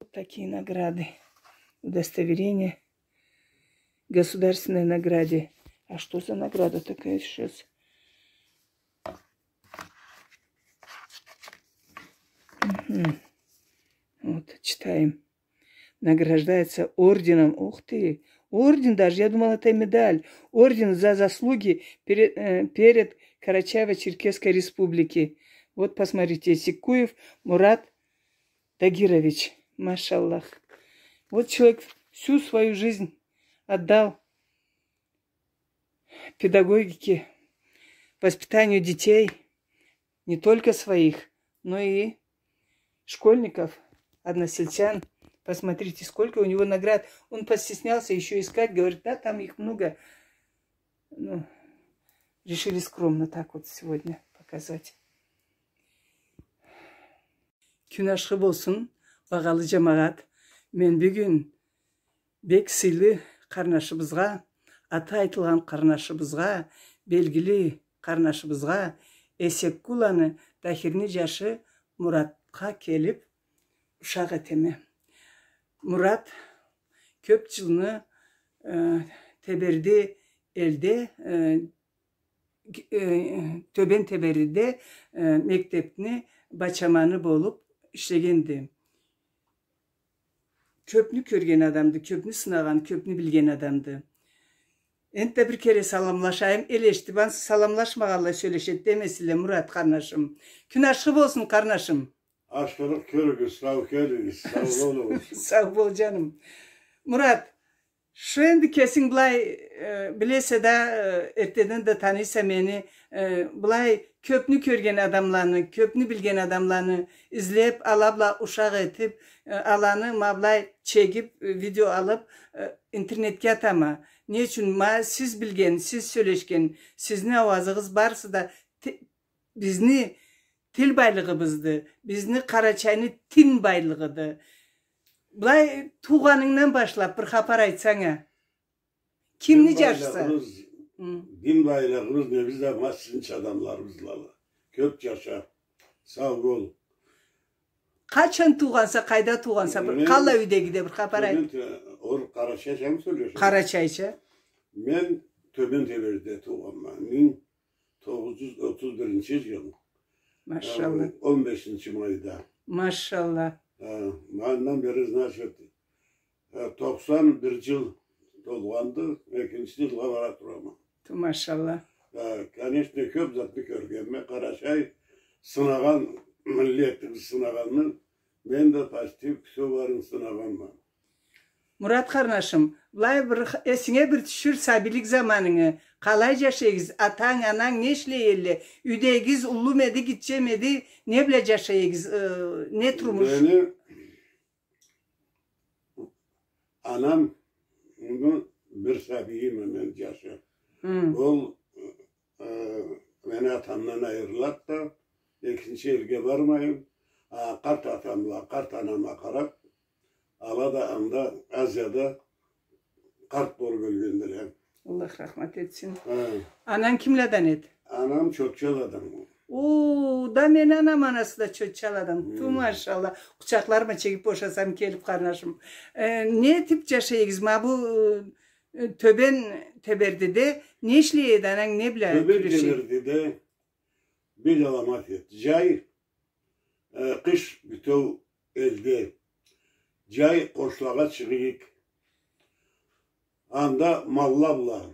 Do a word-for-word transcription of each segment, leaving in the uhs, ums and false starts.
Вот такие награды. Удостоверение государственной награде. А что за награда такая сейчас? Мгм. Вот, читаем. Награждается орденом. Ух ты! Орден даже, я думала, это медаль. Орден за заслуги перед, э, перед Карачаево-Черкесской Республики. Вот, посмотрите, Сиккуев Мурат Дагирович. Машаллах. Вот человек всю свою жизнь отдал педагогике, воспитанию детей, не только своих, но и школьников, односельчан. Посмотрите, сколько у него наград. Он постеснялся ещё искать, говорит, да, там их много. Ну, решили скромно так вот сегодня показать. Кюн ашхы болсун, багъалы джамагъат. Мен бюгюн бек сыйлы къарнашыбызгъа, аты айтылгъан къарнашыбызгъа, белгили къарнашыбызгъа, Эсеккуланы Тахирни джашы Муратха келип, ушакъ этеме. Мурат кёп джылны, э, Теберди элде, э, э, Тёбен Тебердиде, э, мектепни бачаманы болуп ишлегенди. Кёпню кёрген адамды, кёпню сынагъан, кёпню билген адамды. Энтда бир кере саламлашайым, эл эшитип, ансы саламлашмагъанлай сёлешеди демесинле, Мурат къарнашым. Кюн ашхы болсун, къарнашым. Ашхылыкъ кёрюгюз, сау келигиз, сау болугъуз. Сау бол, джаным. Мурат, шо энди кесинг былай, э, билесе да, э, эртеден да таныйса мени, э, былай кёпню кёрген адамланы, кёпню билген адамланы излеп, ала бла ушакъ этип, э, аланы ма былай чегип, э, видео алып, э, интернетге атама. Не ючюн? Ма сиз билген, сиз сёлешген, сизни ауазыгъыз барысы да те-, бизни тил байлыгъыбызды, бизни Къарачайны тин байлыгъыды. Былай туугъанынгдан башлап бир хапар айтсанг а. Кимни джашыса? Дин байлыгъыбыз, хы, дин байлыгъыбыз не, биз да ма сизнича адамларыбыз, Лала. Кёп джаша. Сау бол. Къачан туугъанса, къайда туугъанса, бир къаллай юйдегиде бир хапар айт. Мен Тё-, ол къарачайчамы сёлешеме? Къарачайча. Мен Тёбен Тебердиде туугъанма. Минг тогъуз джюз отуз биринчи джыл. Машалла. Э, он бешинчи майда. Машалла. Э, андан бери, значит, э, токъсан бир джыл толгъанды, экинчи джылгъа бара турама. Ту, машалла. Э, конечно, кёп затны кёргенме, Къарачай сынагъан миллетибиз, сынагъанны, мен да почти всё барын сынагъанма. Мурат къарнашым, былай бир х-, эсинге бир тюшюр сабийлик заманынгы, къалай джашайгъыз, атанг, ананг не ишлей элле, юйдегигиз уллумеди, гитчемеди, не бла джашайгъыз, э, не турмуш? Мени анам, муну бир сабийиме мен джашы. Хы. Ол, э, мени атамдан айырылады да, экинчи элге бармайым. А, къарт атам бла къарт анама къарап, ала да анда Азияда къарт болуп ёлгендиле. Аллах рахмат этсин. Хы. Ананг кимладан эди? Анам Чотчаладан. О, да мени анам анасы да Чотчаладан. Хы. Ту, машалла. Къучакъларыма чегип бошасам келип, къарнашым. Э, не этип джашайгъыз? Ма бу, э, Тёбен Тебердиде не ишлей эди ананг, не бла кюреше эди? Тёбен Тебердиде бир аламат эди. Джай, э, къыш бютеу элде. Джай къошлагъа чыгъыйыкъ. Анда малла бла.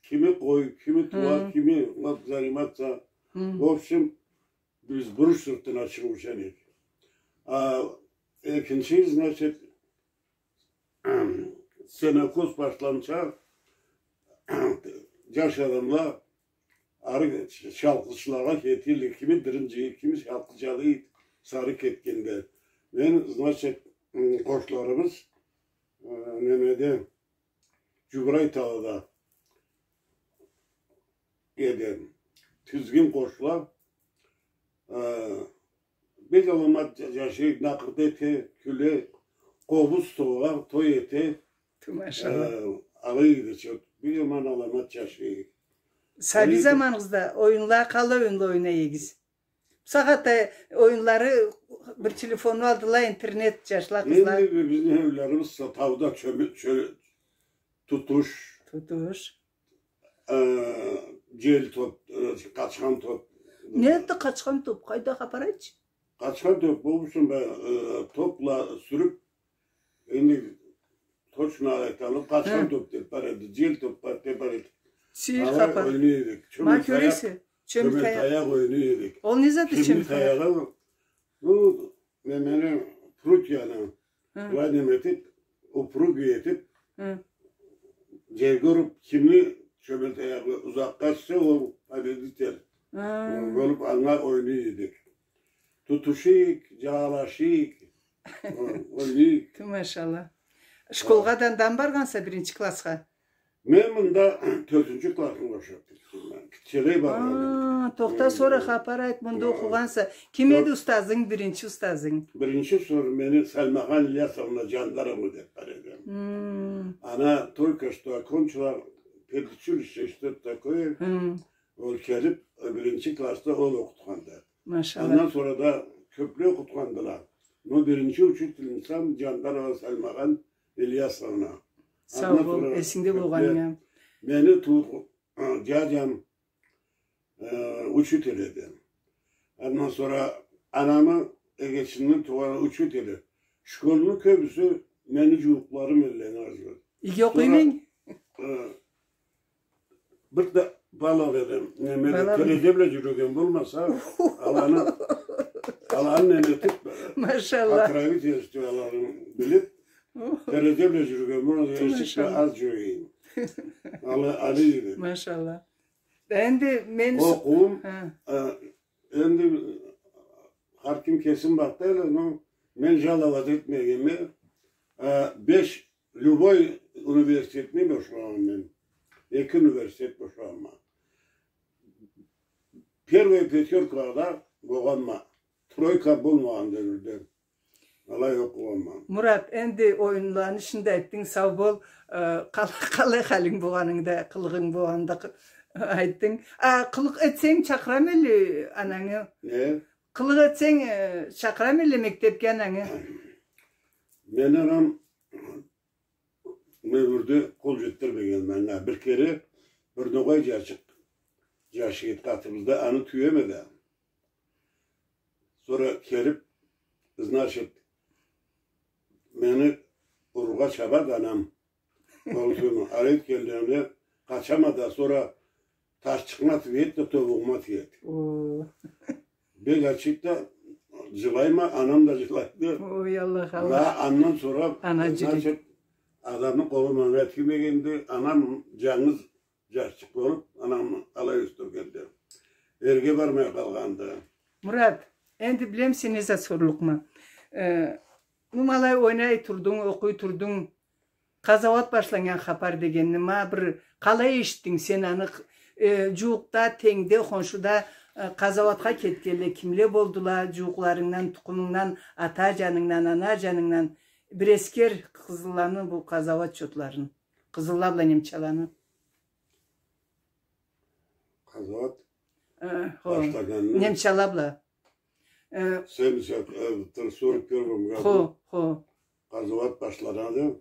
Кими къой, кими тууар, хы, кими, вот, заниматься. Хы. В общем, биз буруч сыртына чыгъыучан эдик. А экинчи, значит, сенокос башланча, джаш адамла ары чалкъычылагъа кетелле, кими дырынчыйы, кими чалкъычалый сары кетгенде. Мен, значит, къошларыбыз, э, немеде, Джубрай талада эди. Тизгин къошла, э, бир аламат джа-, джашай, накъырда эте, кюле, къобуз согъа, той эте. Ту, машалла. Э, алай эди, чот. Бир аман аламат джашай. Сабий заманыгъызда оюнла, къалай оюнла ойнай эдигиз? Сагъатда оюнлары бир телефонну алдыла, интернет, джашла, къызла. Энди бизни эулерибиз тауда чёме-, чё-, тутуш. Тутуш. Э, джел топ, э, къачхан топ. Неди къачхан топ? Къайда, хапар айтчы. Къачхан топ болмушун бе, э, топла сюрюп, энди точно айталлыкъ, къачхан топ деп бар эди, джел топ бар деп бар эди. Сыйыр хапар. Алай ойнай эдик. Ма кёресе, чёмел таякъ. Чёмел таякъ ойнай эдик. Ол не зат эди чёмел таякъ? Чёмел таякъ, бу немени, прутьяны былай неме этип, упругий этип, джерге уруп, кимни чёмел таягъы узакъгъа тюшсе, ол победитель болуп, анга ойнай эдик. Тутушайыкъ, джагъалашайыкъ, о-, ойнайыкъ. Ту, машалла. Школгъа да андан баргъанса, биринчи классха? Мен мында тёртюнчю классны бошап кетгенме. Гитчелей баргъанма. А, тохта, сора хапар айт, мында окъугъанса. Ким эди устазынг, биринчи устазынг? Биринчи устазым мени Салмагъан Ильясовна Джандарова деп бар эди. Она только что окончила педучилище, что-то такое. Ол келип, биринчи классда ол окъутханды. Машалла. Андан сора да кёпле окъутхандыла. Но биринчи учительницам Джандарова Салмагъан Ильясовна. Сау бол, эсингде болгъанынга. Мени туу-, а, джаджам, э, учитель эди. Андан сора анамы эгечинден туугъан учители. Школну кёбюсю мени джууукъларым элле, не зат. Иги окъуйму эдинг? Э, бир да бала берем. Неме да, терезе бла джюрюген болмаса, аланы, аланы неме этип, машалла, покровительстволарын билип, терезе бла джюрюген болмаса, эшик бла аз джюрюйюм. Ала, ала эди. Машалла. Энди мен окъуум, э, энди хар ким кесин бахты эле, но мен жаловаться этмегенме, э, беш Любой университетни бошагъанма мен. Эки университет бошагъанма. Первая пятёркада болгъанма. Тройка болмагъан девюрде. Алай окъугъанма. Мурат, энди оюнланы ичинде айтдынг, сау бол, э, къал-, къалай халинг болгъанын да, къылыгъынг болгъанын да къы-, айтдынг. А, къылыкъ этсенг, чакъырамы эдиле анангы? Не? Къылыкъ этсенг, э, чакъырамы эдиле мектебге анангы? Мени анам Мен бир да къол джетдирмегенме анга. Бир кере бир ногъай джашчыкъ, джаш джигит къатыбызда, аны тюеме да. Сора келип, значит, мени урургъа чабады анам. Къолтугъума. Алай этгенлерине къачама да, сора ташчыкъма тиеди да, тобугъума тиеди. О. Бек ачыйды да, джылайма, анам да джылайды. Ой, Аллах, Аллах. Андан сора, значит, адамны къолу манга тимегенди, анам джангыз джашчыкъ болуп, анам алай ёсдюргенди. Эрге бармай къалгъанды. Мурат, энди билем сен не зат сорлукъма. Э, бу ма алай ойнай турдунг, окъуй турдунг. Къазауат башланнган хапар дегенни ма бир къалай эшитдинг сен аны, э, джууукъда, тенгде, хоншуда, э, къазауатха кетгенле кимле болдула, джууукъларынгдан, тукъумунгдан, ата джанынгдан, ана джанынгдан, бир эсгер къызылланы бу къазауат чотларын, къызылла бла немчаланы. Къазауат башланнганны. Немчала бла. Э, семьдесят, э, в сорок первом году. Хо, хо. Къазауат башланады.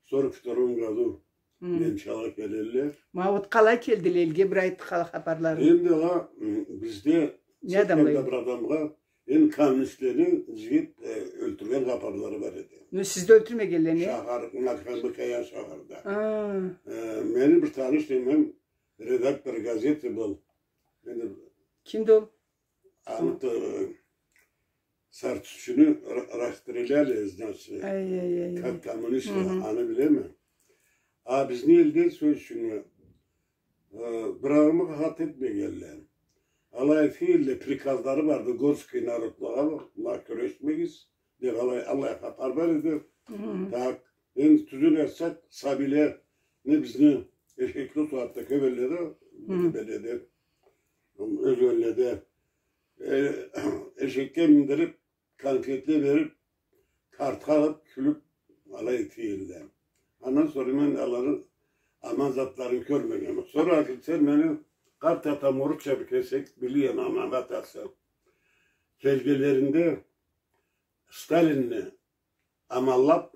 В сорок втором году немчала келелле. Ма вот къалай келдиле элге, бир айт хапарларын. Энди ала, м, бизде не адамла, бир адамгъа, энди коммунистлени джигит, э, ёлтюрген хапарлары бар эди. Ну, сизде ёлтюрмегенле не? Шахар, Макаямы Каян шахарда. А. Э, мени бир таныш немем редактор газеты бол. Энди кимди ол? Аны, э, Сартуччуну ра-, расстреляли, значит, как коммуниста, аны билеме. А бизни элде, сёз ючюн, э, бир адамгъа хат этмегенле. Алай этгенле, приказлары барды, горский народлагъа, ма кюрешмегиз деп, алай, алай хапар бар эди. Так, энди тюзюн айтсакъ, сабийле, не, бизни эшекли сагъатда кёп элле да, бир беледе, ёз элледе. Э, эшекге миндирип, конфетле берип, картха алып, кюлюп, алай этгенле. Андан сора мен аланы аман затларын кёрмегенме. Сора, акъылсыз, мени къарт атам орусча бир кесек билген, анам атасы. келгенлеринде Сталинни аманлап,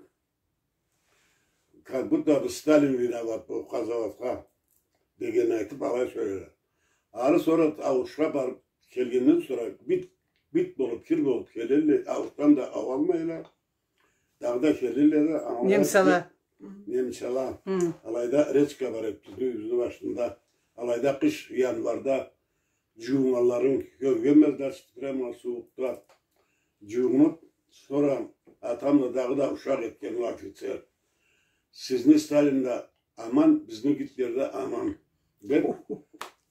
как будто бы Сталин виноват бу къазауатха деген айтып, алай сёлешелле. Ары сора ауушха барып келгенден сора бит, бит болуп, кир болуп келелле, ауушдан да ауалмайла. Дагъыда келелле да, ала... Немсала. Немсала. Хы. Алайда речка бар эди бизни юйюбюзню башында. Алайда къыш, январда джуууннганларын кёргенме да, прямо сууукъда джуунуп, сора атам да дагъыда ушакъ этген ол офицер. Сизни Сталин да аман, бизни Гитлер да аман деп,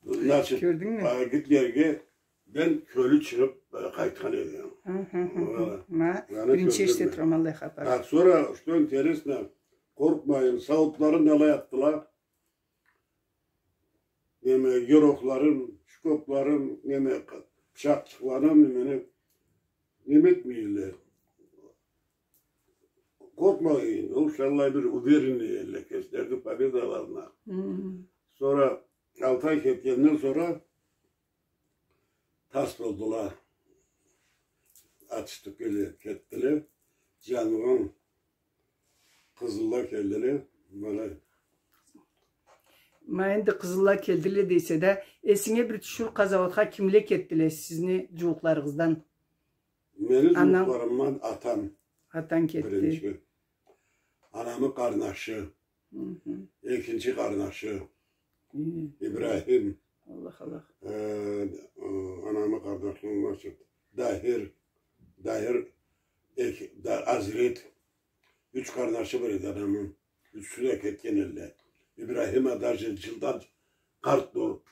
значит, кёрдюнгмю? А, Гитлерге ден кёлю чыгъып, э, къайтхан эди. Хы, хы, хы, хы. Ма, биринчи эшите турама аллай хапар. А, сора, что интересно, къоркъмайын, сауутларын алай атдыла. Неме, герохларын, шкопларын, неме, пычакъчыкъларын, немени, неме этмейле. Къоркъмагъан, ол шаллай бир уверенный элле кеслерини победаларына. Хы. Сора алты ай кетгенден сора тас болдула. Атышдыкъ эле, кетдиле. Джангын къызылла келдиле. Ма энди къызылла келдиле дейсе да, эсинге бир тюшюр, къазауатха кимле кетдиле сизни джууукъларыгъыздан? Мени джууукъларымдан атам. Атанг кетди. Биринчи. Анамы къарнашы. Хы хы. Экинчи къарнашы. Хы. Ибрахим. Аллах, Аллах. Э, э, анамы къарнашы, значит, Дахир. Дахир, эки, да, Азрет. Юч къарнашы бар эди анамы. Ючюсю да кетген элле. Ибрахим а даже джылдан къарт болуп,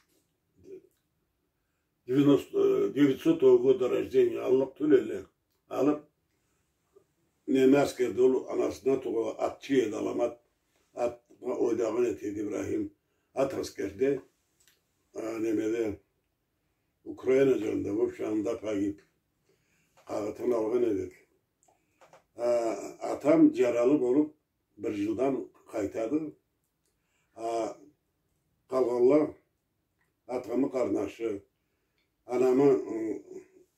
девяносто, э, девятисотого года рождения, аллыкъ тюл элле. Алып, неме, аскерде ол анасына туугъан атчы эди, аламат ат ойнагъан эди Ибрахим. Ат аскерде, а, немеде, Украина джанында, в общем, анда погиб. Къагъытын алгъан эдик. А, атам джаралы болуп, бир джылдан къайтады. А, къалгъанла, атамы къарнашы, анамы, ы,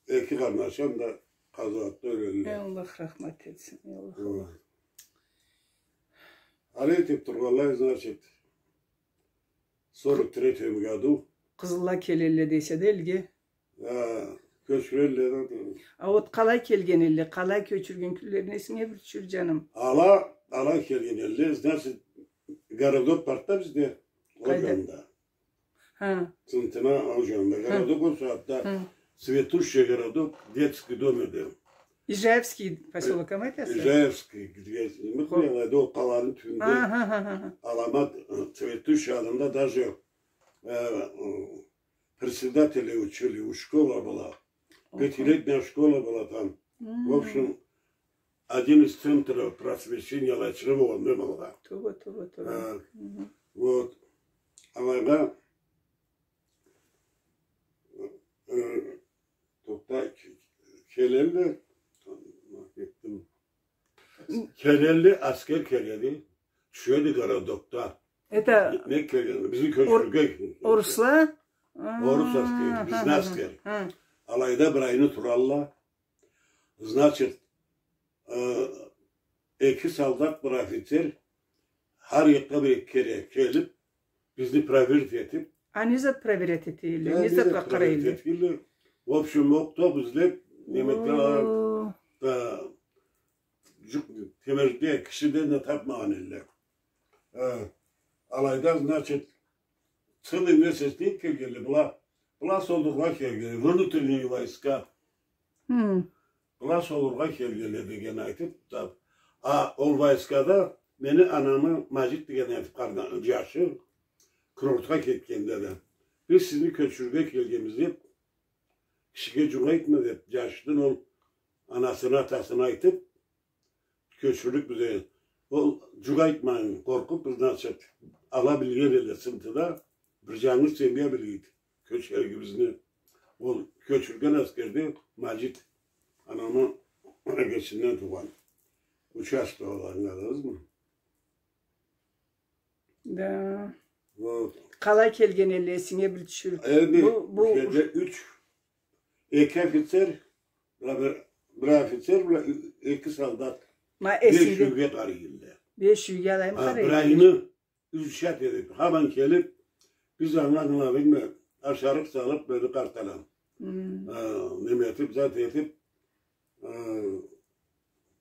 эки къарнашы анда къазауатда ёлелле. Эй, Аллах рахмат этсин, эй, Аллах, Аллах. Алай этип тургъанлай, значит, сорок третьем году. Къызылла келелле дейсе да элге. Э, кёчюрелле да. А вот къалай келген элле, къалай кёчюрген кюнлерин эсинге бир тюшюр, джаным. Ала, ала келген элле, значит, городок бар да бизде. Къайда? Ол джанында. Хы. Центына, ол джанында. Хы. Городок ол сагъатда. Хы. Цветущий городок, детский дом эди. Ижаевский посёлок, э, ма айтаса? Ижаевский, где, не, ол къаланы тюбюнде. Аламат, э, цветущий адында даже, э, э, председателей учили, у, школа была. Ого. Пятилетняя школа была там. М. В общем, один из центров просвещения алайчыгъы болгъанды Мемалгъа. Тоба, тоба, тоба. Э, вот. Алайгъа, э, тохта, келелле, кетдим. Келелле, аскер келеди. Тюшеди городокда. Это... Не келген? Бизни кёчюрюрге. Орусла? Орус аскер, бизни аскер. Алайда бир айны туралла. Значит, э, эки солдат, бир офицер, хар джакъгъа бир эки кере келип, бизни проверить этип. А не зат проверять этелле? Не затха къарайла? В общем, окъ-токъ излеп, неме этелле, да, джукъ, темирде, кишиден да тапмагъан элле. Э, алайда, значит, целый месяц не келгенле, была, была солургъа келгенле, внутренние войска. Была солургъа келгенле деген айтып, да. А ол войскада мени анамы Мажит деген айтып къарна-, джашы курортха кетгенде да. Биз сизни кёчюрюрге келгенбиз деп, кишиге джукъ айтма деп, джашдан ол анасына, атасына айтып, кёчюрлюк бизге. Ол джукъ айтмайын, къоркъуп, значит, ала билген элле сынтыда, бир джангыз семья билгенди кёчгенибизни. Ол кёчюрген аскерде Мажит, анамы эгечинден туугъан. Участвовал, ангыладыгъызмы? Да. Вот. Къалай келген элле, эсинге бир тюшюр. Энди бу, бу, бу джерде юч, эки офицер, Бир, бир офицер бла эки солдат. Ма беш эсиди. Юйге къарай эдиле. Беш юйге алай къарай эдиле. Бир айны юч чат этиб, хаман келиб, биз анга, анга билмей, ашарыкъ салыб, бери къарт анам. Неме этиб, зат этиб,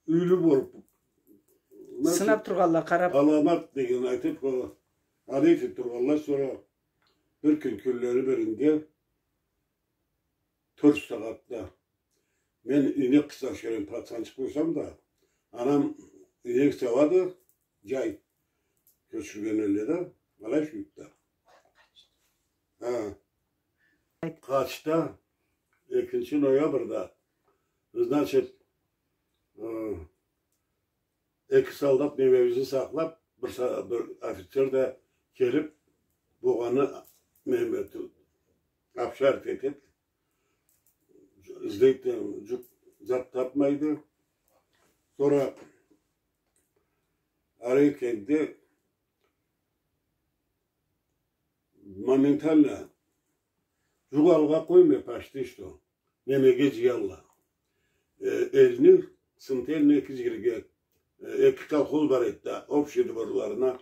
юйлю болуб, сынаб тургъанла, къараб. Аламат деген айтыб, алай этиб тургъанла, сора бир кюн кюнлени биринде тёрт сагъатда мен ийнек сауа келген пацанчыкъ болсам да, анам ийнек сауады, джай кёчюрген элле да, алай шо юйюб да. Ха. Къачда, экинчи ноябрда, значит, эки солдат немебизни сакълаб, бир са-, бир офицер да келиб, болгъанны неме этиб, обшарить этиб, излейди да, джукъ зат табмайды. Сора ары келди, моментально джукъ алыргъа къоймай, почти что. Немеге джыялла. Элни, Сынты элни эки джерге, эки колхоз бар эди да, общий дворларына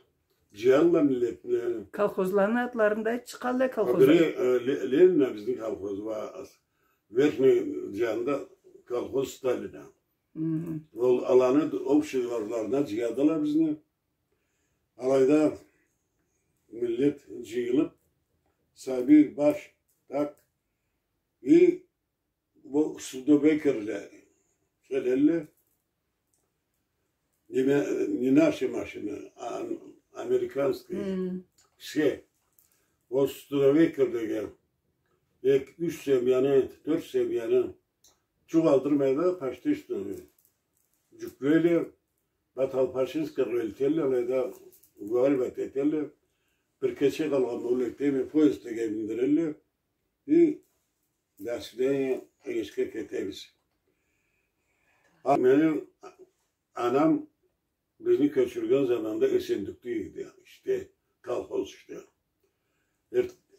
джыялла миллетни. Колхозланы атларын да айтчыкъ алай, колхоз. Бири Ленина, бизни колхоз бар, верхний джанында колхоз Сталина. Ол аланы общий дворларына джыядыла бизни. Алайда миллет джыйылыб, сабий, баш, так, и бу Студебеккерле келелле. Не, не наши машины, а американские. Все. Ол Студебеккерлеге эки, юч семьяны, тёрт семьяны джукъ алдырмай да, почти что джюклейле, Баталпашинскге элтелле, алайда уговаривать этелле. Бир кече къалгъан боллукъ дейме, поездге миндирелле. И до свидания, эгешге кетебиз. А мени анам бизни кёчюрген заманда Эсендукда эди, ишде, колхоз ишде.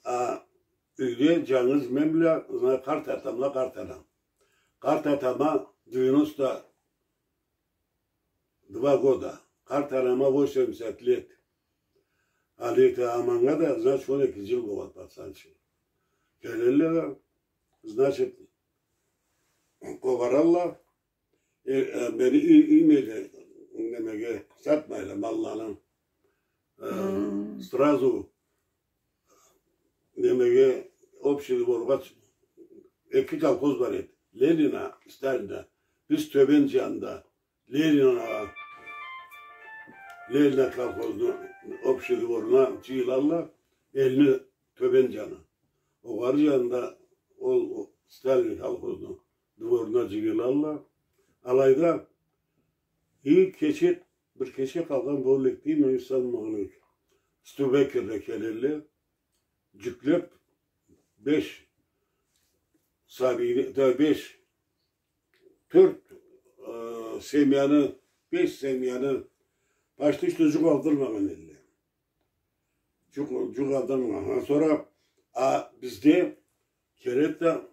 А юйде джангыз мен бла, зна-, къарт атам бла къарт анам. Къарт атама девяносто два года, къарт анама восемьдесят лет. Алай эте, а манга да, значит, он эки джыл болгъан пацанчыкъ. Келелле да, значит, къобаралла, мени и-, иймейле, немеге, сатмайла малланы. Сразу немеге, общий дворгъа, эки колхоз бар эди. Ленина, Сталина. Биз тёбен джанда Ленина, Ленина колхозну общий дворуна джыйылалла, элни тёбен джаны. Огъары джанында ол Сталин колхозну дворуна джыйылалла. Алайда и кече, бир кече къалгъан боллукъ дейме, санамагъанлыкъ. Студебеккерле келелле, джюклеб, беш сабийни, да, беш, тёрт семьяны, беш семьяны почти что джукъ алдырмагъан элле. Джукъ, джукъ алдырмагъан. Сора, а бизде келеди да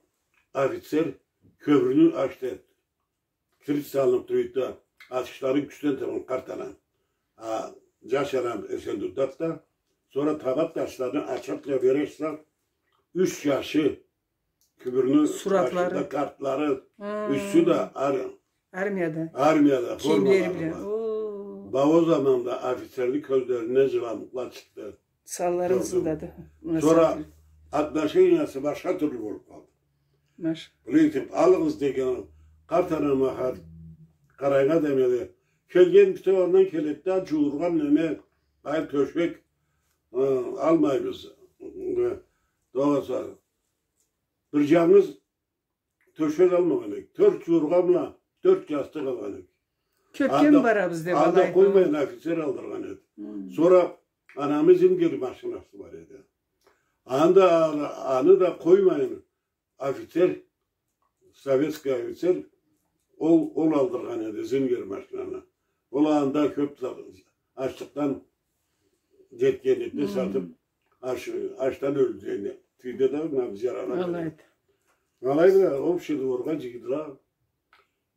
офицер кёбюрню ачды. Кирит салыныб тура эди да, ачхычларын кючден табхан къарт анам. А джаш анам Эсендукдады да, сора табады да ачхычларын, ачхыча береди да, юч джашы, кёбюрню суратлары, башында картлары, ючюсю да ар-, армияда, армияда формалары бла. О. Бла ол заманда офицерни кёзлеринден джыламукъла чыкъды. Санларын сындады. Сора отношениясы башха тюрлю болуб къалды. Былай этиб, алыгъыз деген, къарт анама къарайгъа демеди. Келген бютеу андан келеди да, джууургъа неме, ай, тёшек, ы, алмайбыз. Ы, догъуса, бир джангыз тёшек алмагъан эдик. Тёрт джууургъа бла тёрт джастыкъ алгъан эдик. Кёбге барабыз деб, анда алай къоймайын, офицер алдыргъан эди. Хы. Сора анамы зингер машинасы бар эди. Анда, аны да къоймайын, офицер, советский офицер, ол, ол алдыргъан эди зингер машинаны. Ол анда кёб ачлыкъдан джетген этни сатыб, ач-, ачдан ёлдю, тюйдю да, ма бизге жарамай. Алайды. Алайды да, общий дворгъа джыйдыла.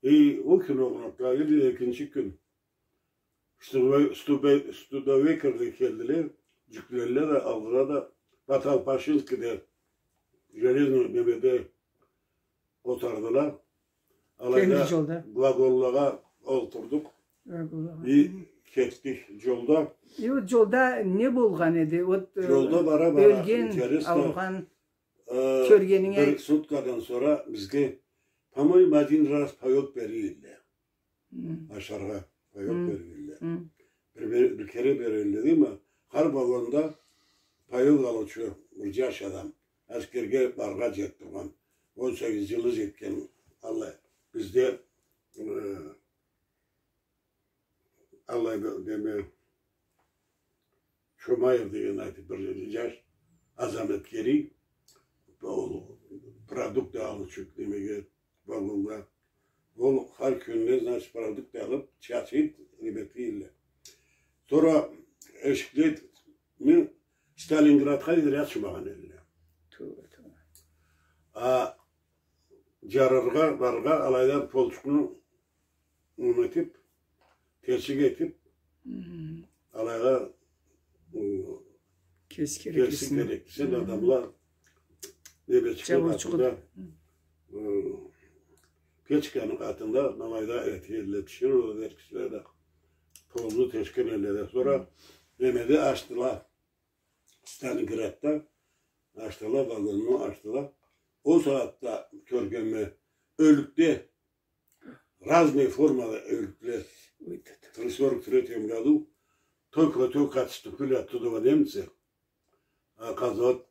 И ол кюн огъуна, или экинчи кюн, студовой-, студовой-, студовой кюрге келдиле, джюкледиле да, алдыла да, Подпашинскеде, железный немеде къотардыла. Алайда темир джолда вагонлагъа олтурдукъ. Вагонлагъа. И кетдик джолда. И ол джолда не болгъан эди? Вот, э, джолда бара-бара, ёлген, интересно, ауругъан, э, кёргенинг бир айт. Суткадан сора бизге, по-моему, один раз паёк бериле. Ашаргъа паёк бериле. Бир, бир, бир кере бериле, дейме, хар вагонда паёк алыучу бир джаш адам. Аскерге барыргъа джетип тургъан. Он сегиз джылы джетген, аллай. Бизде, э, аллай бир, неме, Шомаев деген айтып, бир джаш азамат келе, ол продукты алыучу немеге, вагоннга. Ол хар кюнде, значит, продукты алып, чачып, неме этелле. Сора эшиклени Сталинградха дери ачмагъан эдиле. Тёбе, тёбе. А джарыргъа, барыргъа, алайдан полчукну неме этип, тешик этип, алайгъа, ы, кесик кереклисин, адамла неме чыгъып, чабыу чыгъып, къатында, ы, печканы къатында, ма алайда эт, эт биширелле, эркишиле да, тозну тешген эдиле да. Сора немеде ачдыла. Сталинградда ачдыла, вагонну ачдыла. Ол сагъатда кёргенме, ёлюкле, разные формада ёлюкле. Ой, да, да. В сорок третьем году только-только отступили оттуда немцы. А казалат,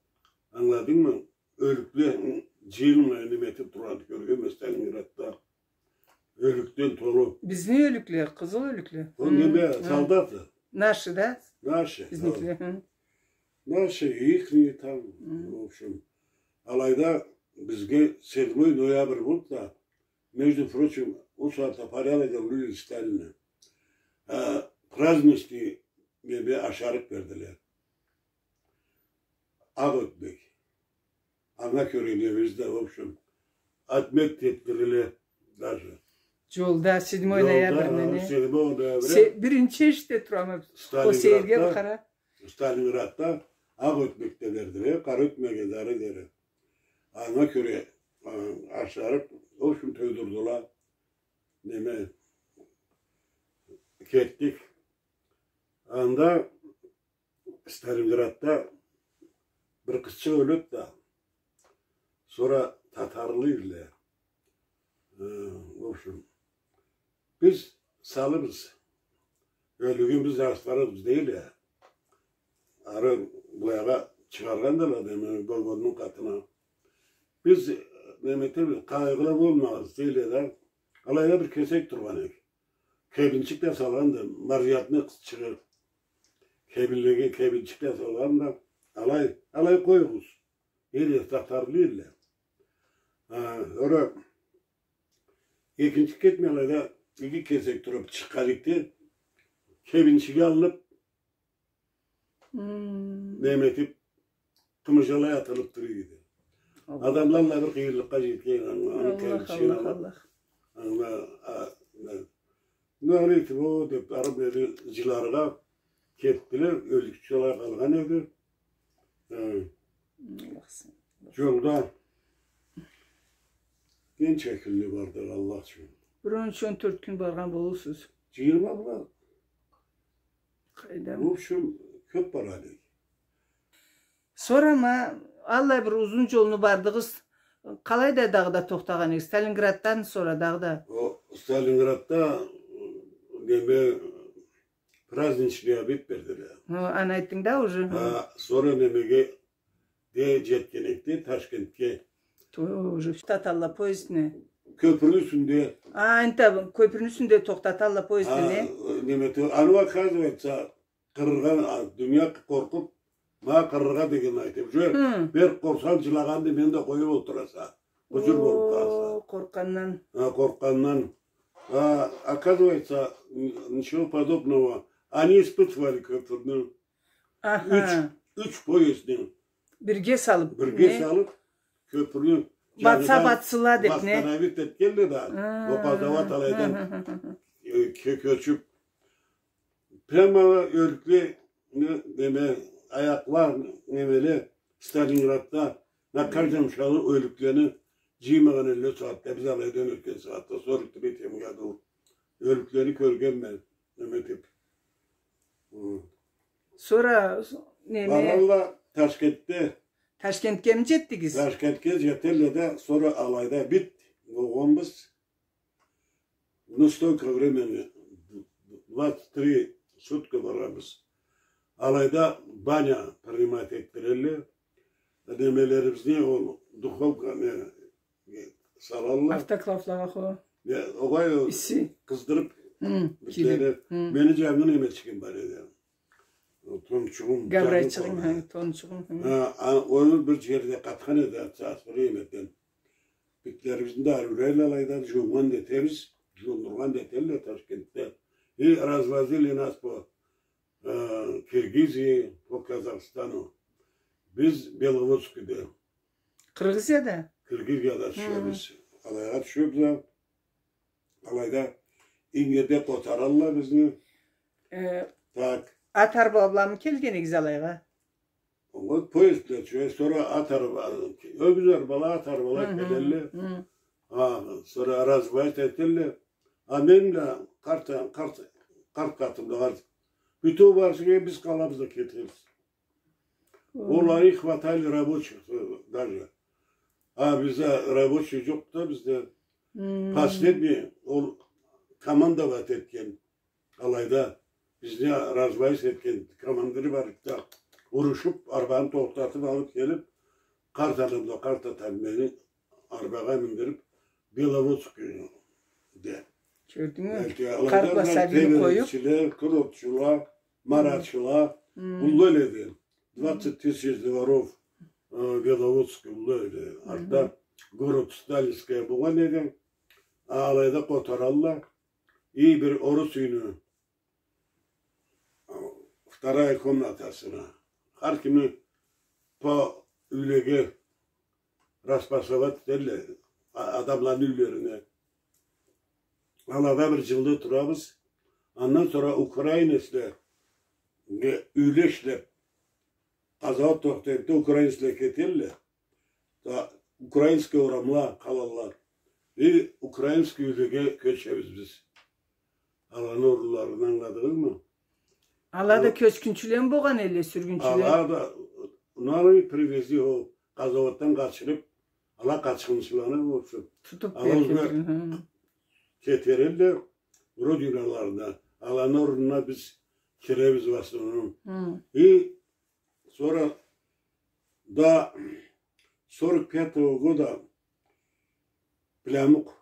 ангыладынгмы? Ёлюкле джыйылмай неме этип тургъанын кёргенме Сталинградда. Ёлюкледен толу. Бизни ёлюкле, къызыл ёлюкле. Ол неме, солдаты. Наши, да? Наши, бизникиле, хы. Наши, ихние там, в общем. Алайда бизге седьмой ноябрь болуп да, между прочим, ол сагъатда порядок ввели Сталина. А, праздничный неме, ашарыкъ бердиле. Акъ ётмек. Анга кёре немебиз да, в общем, отметка этдирдиле даже. Джолда, седьмой ноябрьни, не? Джолда, седьмой ноябрь. Биринчи эшитип турама. Ол сейирге бир къара. Сталинградда акъ ётмек да бердиле, къара ётмек дери дери. Анга кёре, а, ашарыкъ, в общем, тойдурдула. Неме, кетдик. Анда Сталинградда бир къызчыкъ ёледи да, сора татарлы эдиле. Э, в общем, биз салыбыз, ёлюгюн биз астарыбыз дейле. Ары былайгъа чыгъаргъандыла, неме, вагонну къатына. Биз, неме этебиз, къайгъылы болмагъыз дейле да. Алайда бир кесек тургъан эдик. Кебинчик да салгъанды, маржатны къызчыгъы. Кебинлеге кебинчик да салгъанды. Алай, алай къоюгъуз. Эли татарлы эдиле. А, сора экинчи кетмей алайда эки кесек туруп чыкъгъан эдик да, кебинчиги алынып, неме этип, тымыжалай атылып тура эди. Аллах. Адамла да бир къыйынлыкъгъа джетген, аны, аны кебинчигин алып. Аллах, Аллах. Аны, а, не, не этип, о, деп, ары-бери джыларгъа кетдиле, ёлюкчю да къалгъан эди. Э, Аллах сен. Джолда ненча кюнню бардыкъ, Аллах ючюн? Бир он юч, он тёрт кюн баргъан болурсуз. Джыйырма бла. Къайдам. В общем, кёп бара эдик. Сора ма, аллай бир узун джолну бардыгъыз. Къалайда дагъыда тохтагъан эдигиз? Сталинграддан сора дагъыда. О, Сталинградда, неме, праздничный обед бердиле. Хы, аны айтдынг да уже. Хы, сора немеге да джетген эдик да, Ташкентге. Тоже. Тохтаталла поездни. Кёпюрню юсюнде. А, энтда кёпюрню юсюнде тохтаталла поездни. Хы, неме, то-, аны, оказывается, къырыргъа, а, дуния къоркъуп, ма къырыргъа деген айтып, уже бир къорсанг, джылагъанды, мен да къоюп олтураса. Къуджур болуп къалса. О, къоркъгъандан. Хы, къоркъгъандан. А, оказывается, н-, ничего подобного. Они испытывали кёпюрню. Аха. Юч, юч поездни. Бирге салып, бирге салып, кёпюрню Батса батсынла деп, не? Восстановить этгенле да, о къазауат алайдан, э, кё-, кёчюп, прямо ёлюкле, не, неме, аякъла, немеле, Сталинградда на каждом шагу ёлюклени жыймагъан элле сагъатда, биз алайдан ётген сагъатда, сорок третьем году ёлюклени кёргенме, неме этип. Хы. Сора, неме, баралла Ташкентде. Ташкентгеми жетдигиз? Ташкентге жетелле да, сора алайда бит болгъанбыз. Ну, столько времени, двадцать три сутка барабыз. Алайда баня принимать этдирелле. Немелерибизни ол духовка, не, салалла. Автоклавлагъа хо. Огъай, къыздырып битлени. Мени жангы немечигим бар эди. Тончугъум, гаврайчыгъым, тончугъум. Хы, ону бир жерде къатхан эди, асыры эмеден. Битлерибизни да алайдан жуунгъан да этебиз, жуундургъан да этелле Ташкентде. И развозили нас по, э, Киргизии, по Казахстану. Биз Беловодскеде. Кыргызияда? Кыргызияда тюшебиз. Алайгъа тюшебиз да. Алайда ингирде къотаралла бизни. Э, так. Ат арба бламы келгенигиз алайгъа? Ол поезд бла тюшебиз, сора ат арба, ёгюз арбала, ат арбала келелле. А, сора развозить этелле. А мен да къарт, къарт, къарт къатым да къарт. Бютеу барысы, биз къалабыз да кетебиз. Оллахи, хватали рабочих, э, даже. А бизде рабочий жокъ да бизде. Последний, ол командовать этген алайда, бизни развозить этген командири бар да, урушуп, арбаны тохтатып алып келип, къарт анам да, къарт атам мени арбагъа миндирип, Беловодскеде. Кёрдюнгмю? Къарт бла сабийни къоюп. Теберекчиле, курортчула, маратчыла, уллу эле эди. Двадцать тысяч дворов, э, Беловодский уллу эле эди. Артда город Сталинская болгъан эди. Алайда къотаралла. И бир орус юйню, э, вторая комнатасына. Хар кимни по юйлеге распасовать этелле, а-, адамланы юйлерине. Алада бир жылда турабыз. Андан сора украинецле юйле ишлеп, къазауат тохтайып да, украинецле кетелле. Да, украинский орамла къалалла. И украинский юйлеге кёчебиз биз. Аланы орунларына, ангыладыгъызмы? Ала да кёчгюнчюле болгъан элле, сюргюнчюле. Ала да, аны привезли, ол къазауатдан къачырып, ала къачхынчыланы, в общем, тутуп ала кетерелле родиналарына. Аланы орнуна биз киребиз в основном. И сора да сорок пятого года Плямукъ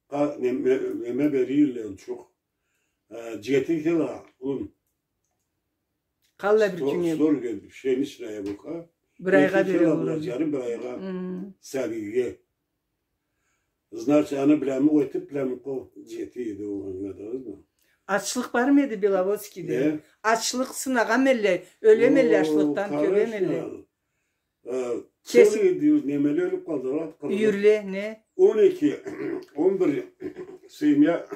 къа-, неме, неме бериле, унчукъ. Э, жети кило ун. Къаллай бир кюннге? Сто, сто грамм пшеничная мука. Бир айгъа бере болур. Эки кило бла жарым, бир айгъа сабийге. Значит, аны Плямукъ этип, Плямукъгъа жете эди ол, ангыладыгъызмы? Ачлыкъ бармы эди Беловодскийде? Ачлыкъ сынагъанмы элле, ёлеме элле ачлыкъдан, кёбеме элле? Э, целый немеле ёлюп къалдыла. Юйюрле, не? Он эки, он бир семья,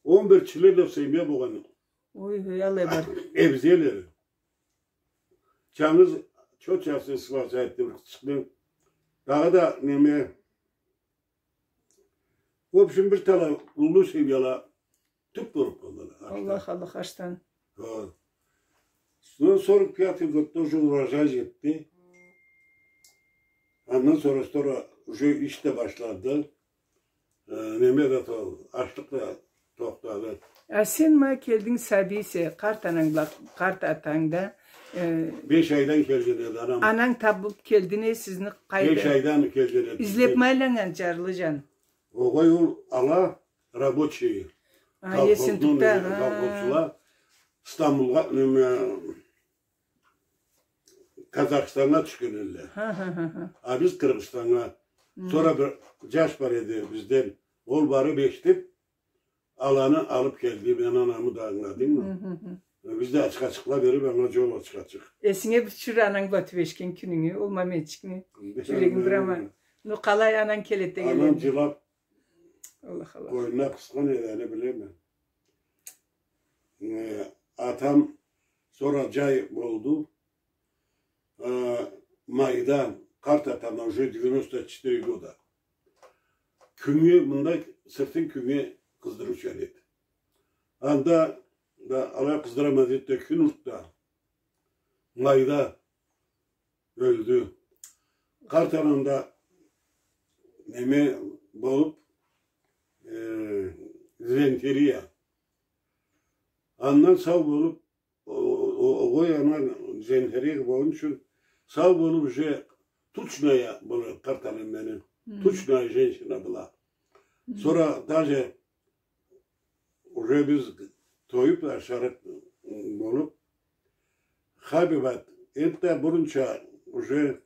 он бир член семья болгъан. Ой, ой, аллай бар. Эбизеле. Чангыз чот часы сыпаса этди бир къызчыкъны. Дагъыда да неме, в общем, бир талай уллу семьяла тюп болуп къалдыла. Аллах, Аллах, ачдан. Хо. Сора сорок пятый годда уже урожай жетди. Андан сора, сора уже иш да башланды. Э, неме да то-, ачлыкъ да тохтады. А сен ма келдинг сабийсе, къарт ананг бла, къарт атанг да, э, беш айдан келген эди анам. Ананг табып келди не, сизни къайда? Беш айдан келген эди. Излеп ма айланнган, жарлы жан? Огъай, ол ала рабочий. А, колхозну, эсентукда, неме, а, колхозчула Стамбулгъа, неме, Казахстаннга тюшген элле. Хы, хы, хы, хы. А биз Къыргъызстаннга. Хы. Сора бир жаш бар эди бизден. Ол барып эшитип, аланы алып келди. Мен анамы да, ангыладынгмы? Хы, хы, хы. Биз да ачха-ачыкъла берип, анга жол ачха-ачыкъ. Эсинге бир тюшюр ананг бла тюбешген кюнюнгю, ол моментчикни. Жюрегинг бир аман. Ну, къалай ананг келеди дегенлей. Анам джылаб, Аллах, Аллах, къойнуна къысхан эди, аны билеме. Э, атам, сора джай болду. Э, майда къарт атам уже девяносто четыре года. Кюннге, мында сыртын кюннге къыздырыучан эди. Анда да алай къыздырама деди да, кюн уртда, майда ёлдю. Къарт анам да неме болуб, э, дизентерия. Андан сау болуб, о, о, огъай, ана дизентерия болгъан ючюн сау болуб, уже тучная была къарт анам мени. Тучная женщина была. Сора даже уже биз тоюб, ашарыкъ болуб, Хабибат, энтда бурунча уже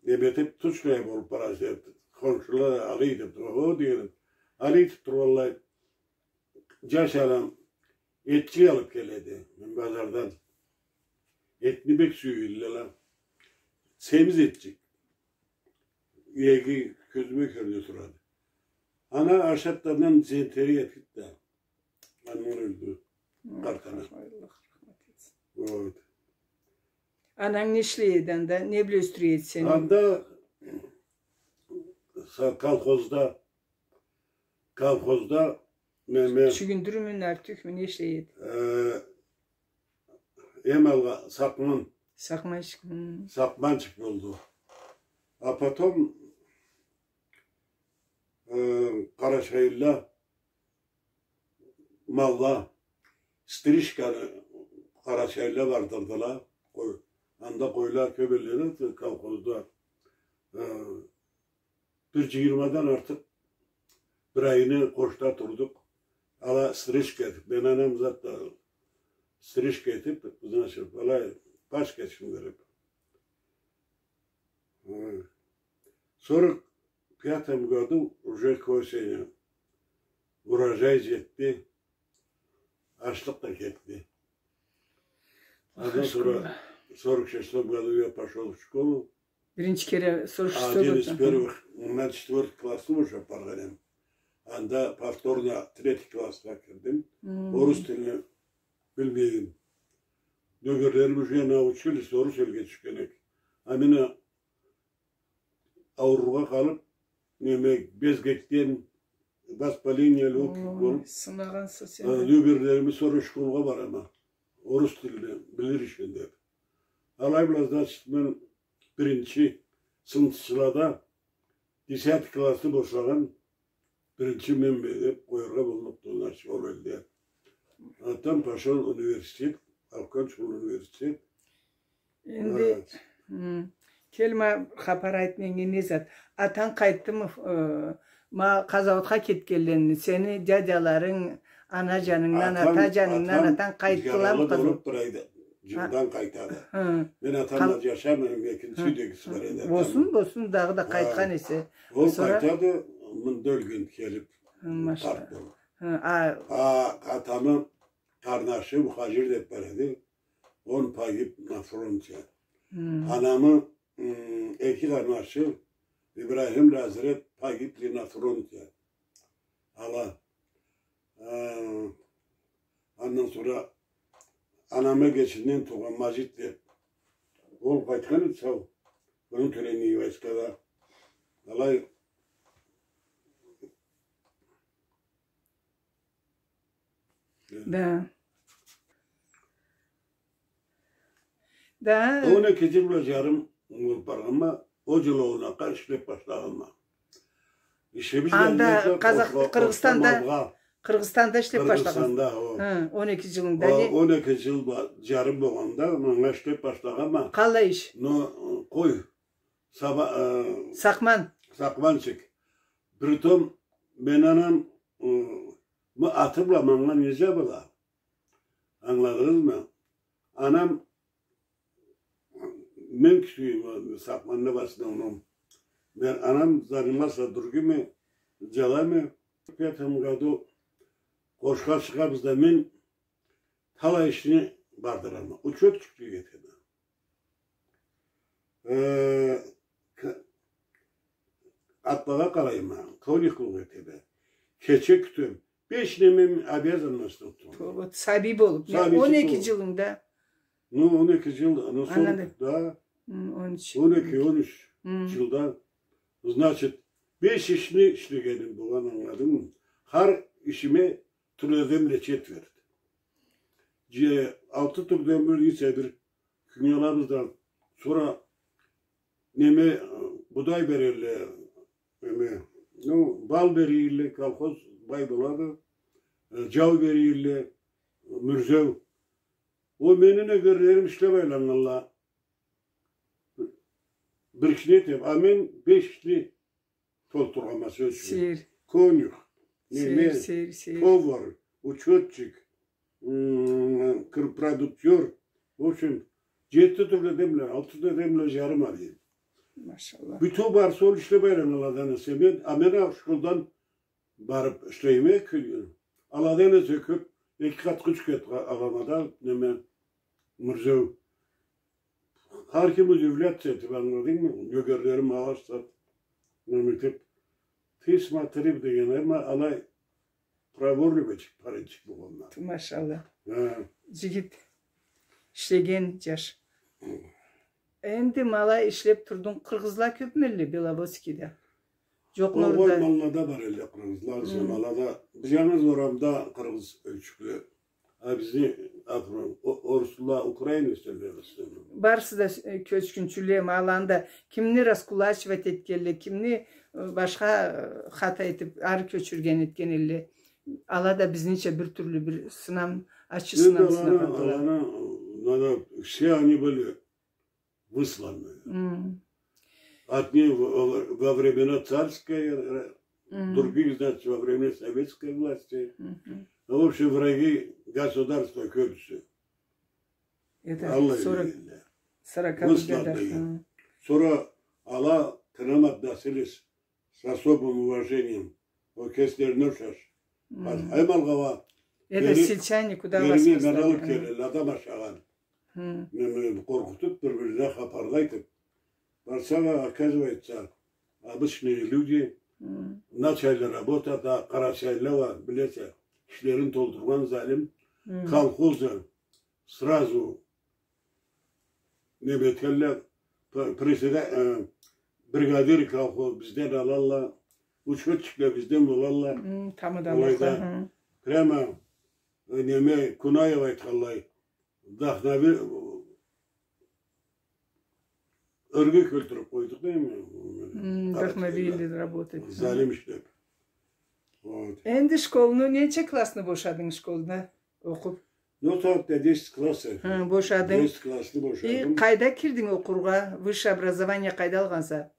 неме этиб, тучная болуб бара эди. Хоншула алай этиб тура, о, дегеним. Алай этиб тургъанлай, джаш анам этчик алыб келеди базардан. Этни бек сюе эдиле ала. Семиз этчик. Иеги кёзюме кёрюне турады. Ана ашатдандан дизентерия этиб да, андан ёлдю. Аллах, къарт ана, Аллах рахмат этсин. Вот. Ананг не ишлей эди анда? Не бла ёсдюре эди сени? Анда са-, колхозда, колхозда неме, чюгюндюрмю, нартюхмю, не ишлей эди? Э, эм алгъа сакъман. Сакъманчыкъ, хы. Сакъманчыкъ болду. А потом, э, къарачайлыла малла, стрижканы къарачайлыла бардырдыла. Къой-, анда къойла кёб эдиле да, колхозда. Э, бир джыйырмадан артыкъ бир айны къошда турдукъ. Ала стрижка этиб, мен анам зат да стрижка этиб, значит, былай пачка ичиндириб. Хы. Сорок пятом году уже к осени урожай джетди, ачлыкъ да кетди. Андан сора сорок шестом году я пошёл в школу. Биринчи кере сорок шестой годда. Один из первых, мындан четвёртый классны уже баргъан эдим. Анда повторно третий классха кирдим. Хы. Орус тилни билмей эдим. Нёгерлерим уже научились, орус элге тюшген эдик. А мен а аурургъа къалыб, неме, безгекден, воспаление лёгких болуб, сынагъанса сен. Э, нёгерлерими сора школгъа барама, орус тилни билир ючюн деб. Алай бла, значит, мен биринчи сыныбчылада десятый классны бошагъан биринчи менме деб къояргъа боллукъду, значит, ол элде. Оттан пошёл университет, окончил университет. Энди, хы, кел, ма хапар айт меннге, не зат. Атанг къайтдымы, э, ма къазауатха кетгенлени, сени дядяларынг, ана джанынгдан, ата джанынгдан атанг къайтдыламы къазауатха? Атам джаралы болуб бир айда, джылдан къайтады. Хы. Мен атам бла джашамайма, экинчи юйдегиси бар эди атамы. Болсун, болсун, дагъыда къайтхан эсе. Ол къайтады, мында ёлген келиб, машаллах, къарт болуб. Хы, а атамы къарнашы Мухаджир деб бар эди. Он погиб на фронте. Хы. Анамы, м, эки къарнашы Ибрахим бла Азрет погибли на фронте. Ала, э, андан сора анамы эгечинден туугъан Мажит деб, ол къайтхан эди сау, внутренний войскада. Алай. Да. Да. Он эки джыл бла джарым болуб баргъанма, ол джыл огъуна къадар ишлеб башлагъанма. Ишибиз... Анда Къазах-, Къыргъызстанда, Къыргъызстанда ишлеб башлагъанма. Къыргъызстанда, о. Хы, он эки джылынгда не? Он эки джыл бла джарым болгъанда, манга ишлеб башлагъанма. Къалай иш? Но, къой, саба-, э, сакъман. Сакъманчыкъ. Притом, мен анам, э, ма аты бла манга не джабыла? Ангыладыгъызмы? Анам, мен кесим сакъманны басына унум. Мен, анам занимался другими делами. В пятом году къошха чыгъабыз да, мен талай ишни бардырама. Учётчик дегенди. Э, к-, атлагъа къарайма, конюхлукъ этеме. Кече кютеме. Беш немеми обязанностьну тутама. Тоба, сабий болуп, не, сабий он эки джылынгда. Ну, он эки джыл, ну, анга да. Хм, он юч. Он эки, он юч джылда. Значит, беш ишни ишлегеним болгъан, ангыладынгмы? Хар ишиме тюрлю адамла четверть. Дже-, алты тюрлю адамла, несе бир кюйню алабыз да, сора неме, э, будай берелле, неме, ну, бал берелле, колхоз бай болады, э, джау берелле, мюрзеу. Ол мени нёгерлерим ишлеп айланнганла. Бир ишни этеме, а мен беш ишни толтурама, сёз ючюн. Сейир. Конюх, неме, сейир, сейир, сейир, повар, учётчик, м, кр-, продуктёр. В общем, джети тюрлю адамла, алты тюрлю адамла джарым алайым. Машаллах. Бютеу барысы ол ишлеп айланнганладан эсе мен, а мен а школдан барып ишлейме, кю-, аладан эсе кёп, эки къат, юч къат алама да, неме, мюрзеу. Хар ким удивляться этип, ангыладынгмы? Нёгерлерим алай сап, неме этип, ты смотри деген, амма алай проворный бычык, паренчик болгъанла. Ту, машаллах. Хы. Джигит, ишлеген джаш. Хы. Энди ма алай ишлеп турдунг, къыргъызла кёпмелле Беловодскийде? Джокъ, огъай, орда. Ма алада бар элле къыргъызла, хы, ма алада. Джангыз орамда къыргъыз ёчюкле. А бизни афрон, о-, орусла, украин ёчле. Барысы да, э, кёчгюнчюле, ма аланы да кимни раскулачивать этгенле, кимни, э, башха, э, хата этип, ары кёчюрген этген элле. Ала да бизнича бир тюрлю бир сынам, ачы сынам сынагъандыла. Энди аланы, аланы, надо, все они были высланы. Мм. Одни во, во времена царской, э, мм, других, значит, во времена советской власти. Мгм. Ну, в общем, враги государства кёбюсю. Это аллай сорок, сороковых годах. Высланные. Мм. Сора ала к нам относились с особым уважением. Ол кеслерине ушаш. Мм. Хар, хар малгъа. Это сельчане, куда вас выслали? Берине, берине алып келелле, адам ашагъан. Хм. Неме, къоркъутуп, бир-бирине хапарла айтып. Барсанг а, оказывается, обычные люди, хм, начали работать, да, къарачайлыла уа, билесе, ишлерин толтургъан залим, хм, колхоза сразу неме этелле, п-, председа-, э, бригадир колхоз бизден алалла, учётчикле бизден болалла. Хм, тамадалла. Алайда, хм, прямо, э, неме, Кунаев айтханлай, вдохнови-, ёрге кёлтюрюп къойдукъ, дейме. Хм, вдохновили работать. Залим ишлеп. Вот. Энди школну, ненча классны бошадынг школда окъуп? Ну, так, да, десять классов. Хы, бошадынг. Десять классны бошадым. И къайда кирдинг окъургъа? Высшее образование къайда алгъанса?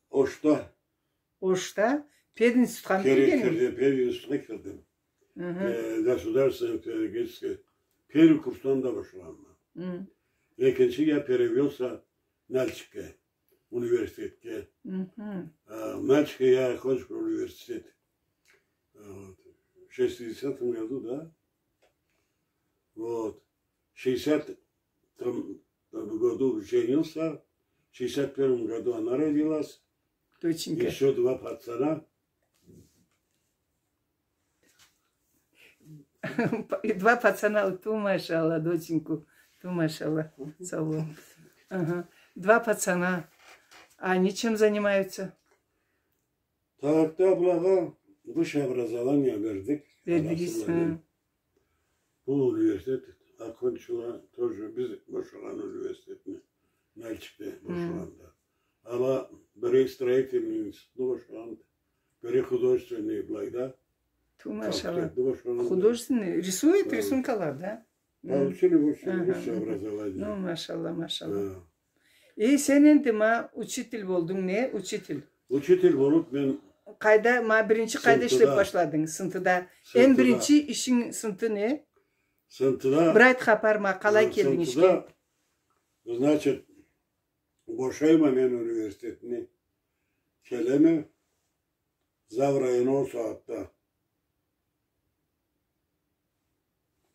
Ошта. Ошта? Пединститутха кирдингми? Кирдим, пединститутха кирдим. Мгм. Э, государственный педагогический. Первый курсдан да бошагъанма. Мгм. Экинчи я перевёлся Нальчикге, университетге. Мгм. Э, Нальчикге я окончил университет. Вот. В шестидесятом году, да? Вот. В шестидесятом году женился, в шестьдесят первом году она родилась. Доченька. Ещё два пацана. И два пацана, ту, машалла, доченьку. Ту, машалла. Сау бол. Ага. Два пацана. А они чем занимаются? Тарыкъда былагъа высшее образование бердик. Бердигиз, хы. Бу университет окончила тоже биз бошагъан университетни, Нальчикде бошагъанда. Ала бири строительный институтну бошагъанды, бири художественный былайда. Ту, машалла. Факультетни бошагъанды. Художественный, рисует, рисункала, да? Получили высшее, высшее образование. Ну, машалла, машалла. Да. Э, сен энди ма учитель болдунг, не? Учитель. Учитель болуп мен... Къайда, ма биринчи къайда ишлеп башладынг? Сынтыда. Сынтыда. Эм биринчи ишинг сынты не? Сынтыда. Бир айт хапар ма, къалай келдинг ишге? Сынтыда, значит, бошайма мен университетни. Келеме. Зав району ол сагъатда.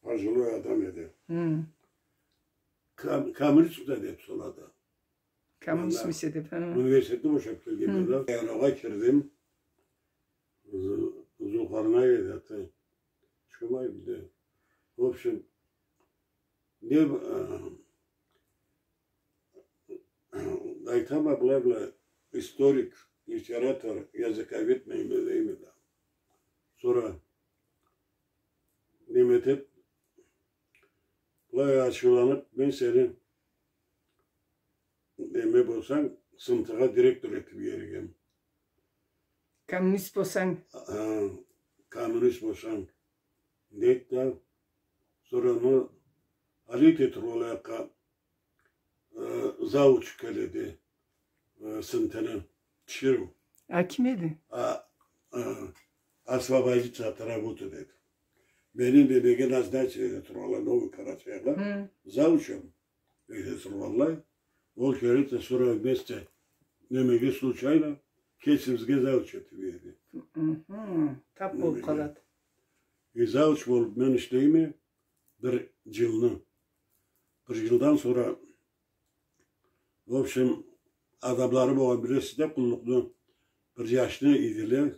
Пожилой адам эди. Хм. Кам-, Камричка деп солады. Коммунист мисиз деп, хы. Университетни бошап келгенде да, янаугъа кирдим. Зу-, Зулкарнай эди аты. Чумай биди. В общем, не, э, айтама, былай-былай, историк, литератор, языковед, неме, неме да. Сора неме этип, былай ачыуланып, мен сени, неме болсанг, сынтыгъа директор этип иерик эдим. Коммунист болсанг. А, коммунист болсанг. Дейди да, сора аны алай эте туруп, ол аякъгъа, э, завуч келеди, э, сынтыны тиширыу. А ким эди? А, э, освободиться от работы деди. Мени немеге назначить эте тургъанлай, Новый Карачайгъа. Хы. Завучум эте тургъанлай. Ол келеди да, сора вместе немеге случайно кесибизге завуч этип иерик эди. Мгм. Тап болуп къалады. И завуч болуп мен ишлейме бир джылны. Бир джылдан сора, в общем, адамлары болгъан, билесиз да, къуллукъну, бир джашны ийдиле,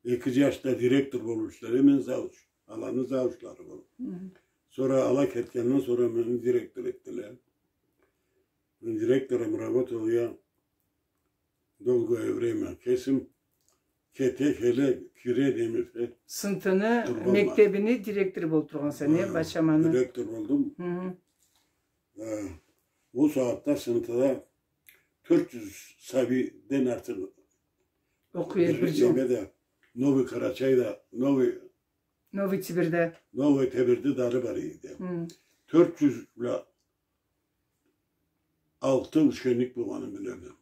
эки джаш да директор болуп ишледи, мен завуч. Аланы завучлары болуп. Хы. Сора ала кетгенден сора мени директор этдиле. Мен директором работал я долгое время. Кесим кете келе, кире, неме эте тургъанма. Сынтыны мектебини директору болуп тургъанса, не, Бачаманы? Директор болдум. Хы. Э, ол сагъатда сынтыда тёрт джюз сабийден артыкъ окъуй эди бир джыл. Немеде, Новый Карачайда, Новый, Новый Тебирде. Новый Тебирде дары бар эди. Хы. Тёрт джюз бла алты ученик болгъанын билеме.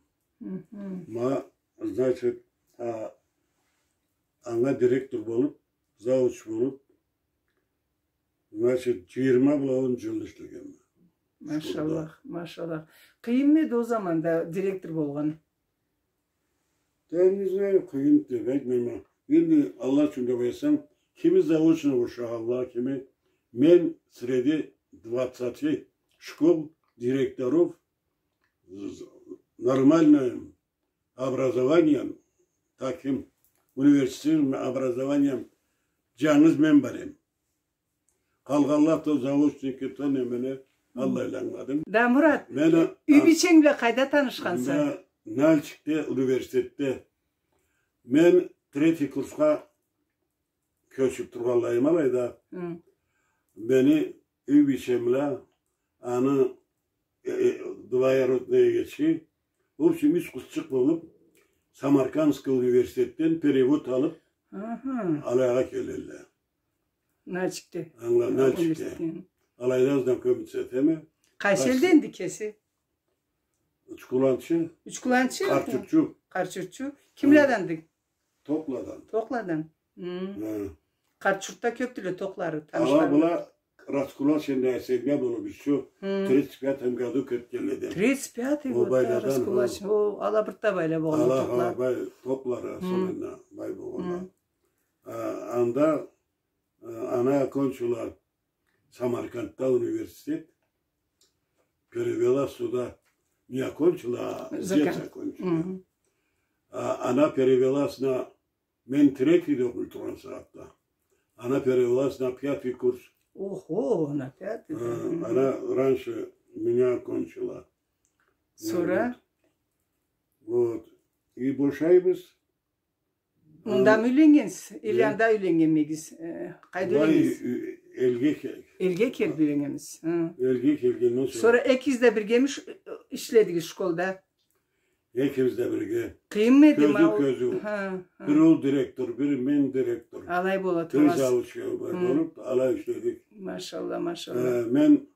Хы-хы. Ма, значит, а, анга директор болуп, завуч болуп, значит, джыйырма бла он джыл ишлегенме. Машаллах, машаллах. Къыйынмы эди ол заманда директор болгъан? Да не знаю, къыйын деп айтмайма. Энди Аллах ючюн деп айтсам, кими заочно ушагъанла, кими, мен среди двадцати школ директоров з-, з-, нормальным образованием, таким университетским образованием джангыз мен бар эм. Къалгъанла то заочники, то неме, аллайла ангыладым. Да, Мурат, мен а-, юй бийченг бла къайда танышханса? Нальчикде, университетде. Мен третий курсха кёчюп тургъанлайым алайда. Хы. Мени юй бийчем бла аны, э, э, двоюродный эгечи. В общем, юч къызчыкъ болуп, Самаркандский университетден перевод алып, аха, алайгъа келелле. Нальчикде. Ангыла-, Нальчикде. Университетден. Алайда знакомиться этеме. Къайсы элденди кеси? Учкуланчы. Учкуланчы? Къарчуртчу. Къарчуртчу. Кимледенди? Токладан. Токладан. Хы. Хы. Къарчуртда кёпдюле токлары, танышлары. Ала была раскулаченная семья болуп, ещё, хы, тридцать пятом году кетгенледен. Тридцать пятый годда раскулачен. О, ала бир да байла болгъан токла. Ала, ха, бай, токлары, хы, особенно бай болгъанла. Хы. А, анда, а, она окончила Самаркандда университет, перевелась сюда, не окончила, а здесь окончила. Мгм. А она перевелась на, мен третийде окъуй тургъан сагъатда. Она перевелась на пятый курс. Ого, на пятый, да. А, мгм, она раньше меня окончила. Сора? Вот. И бошайбыз. Мындамы юйленнгенсиз? Или анда юйленнгенмегиз? Э, къайда юйленнгенсиз? Элге кел-, элге келип юйленнгенсиз. Хы. Элге келгенден сора. Сора экигиз да биргеми ш-, ишледигиз школда? Экибиз да бирге. Къыйынмы эди? Кёзю-кёзю. Хы, хы. Бир ол директор, бир мен директор. Алай бола тургъанса. Бир завуч болуп, алай ишледик. Машалла, машалла. Э, мен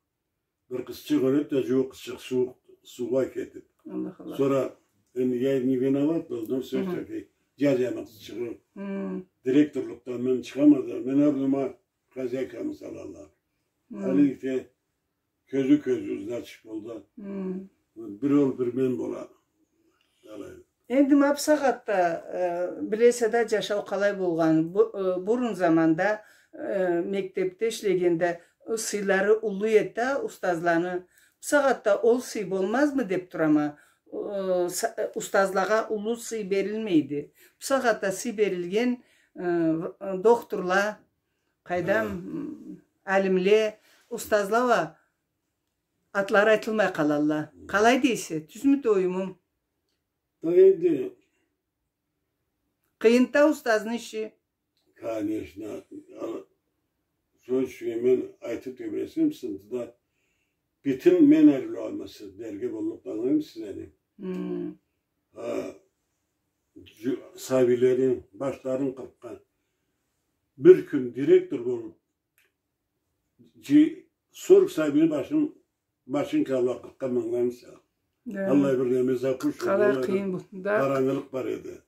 Бир къызчыкъ ёледи да, джууукъ къызчыкъ сууукъ, суугъа кетип. Аллах, Аллах. Сора, энди, я не виноват был, но всё ж таки, джар джаны къызчыгъы. Хы. Директорлукъдан мен чыгъама да, мени орнума хозяйкамы салалла. Хы. Алай эте, кёзю-кёзю, значит, болду. Хы. Бир ол, бир мен бола. Алай. Энди ма бусагъатда, э, билесе да, джашау къалай болгъан. Бу-, э, бурун заманда, э, мектебде ишлегенде, э, сыйлары уллу эди да устазланы. Бусагъатда ол сый болмазмы деп турама. э, са-, э, устазлагъа уллу сый берилмейди. Бусагъатда сый берилген, э, в-, э, дохтурла, къайдам, м, алимле, устазла уа атлары айтылмай къалалла. Къалай дейсе, тюзмюдю оюмум? Да энди. Къыйынды устазны иши. Конечно. А, сёз ючюн, мен айтып тебресем, сынтыда битин мен ариуле алмаса, дерге боллукъ, ангылаймысыз, яни? Хм. А, жу-, сабийлени башларын къыркъгъан. Бир кюн директор болуп, жи-, сорок сабийни башын, башын къаллакъгъа мангылаймыса. Да. Аллай бир неме, запущен, къалай къыйын бу, да. Къарангылыкъ бар эди.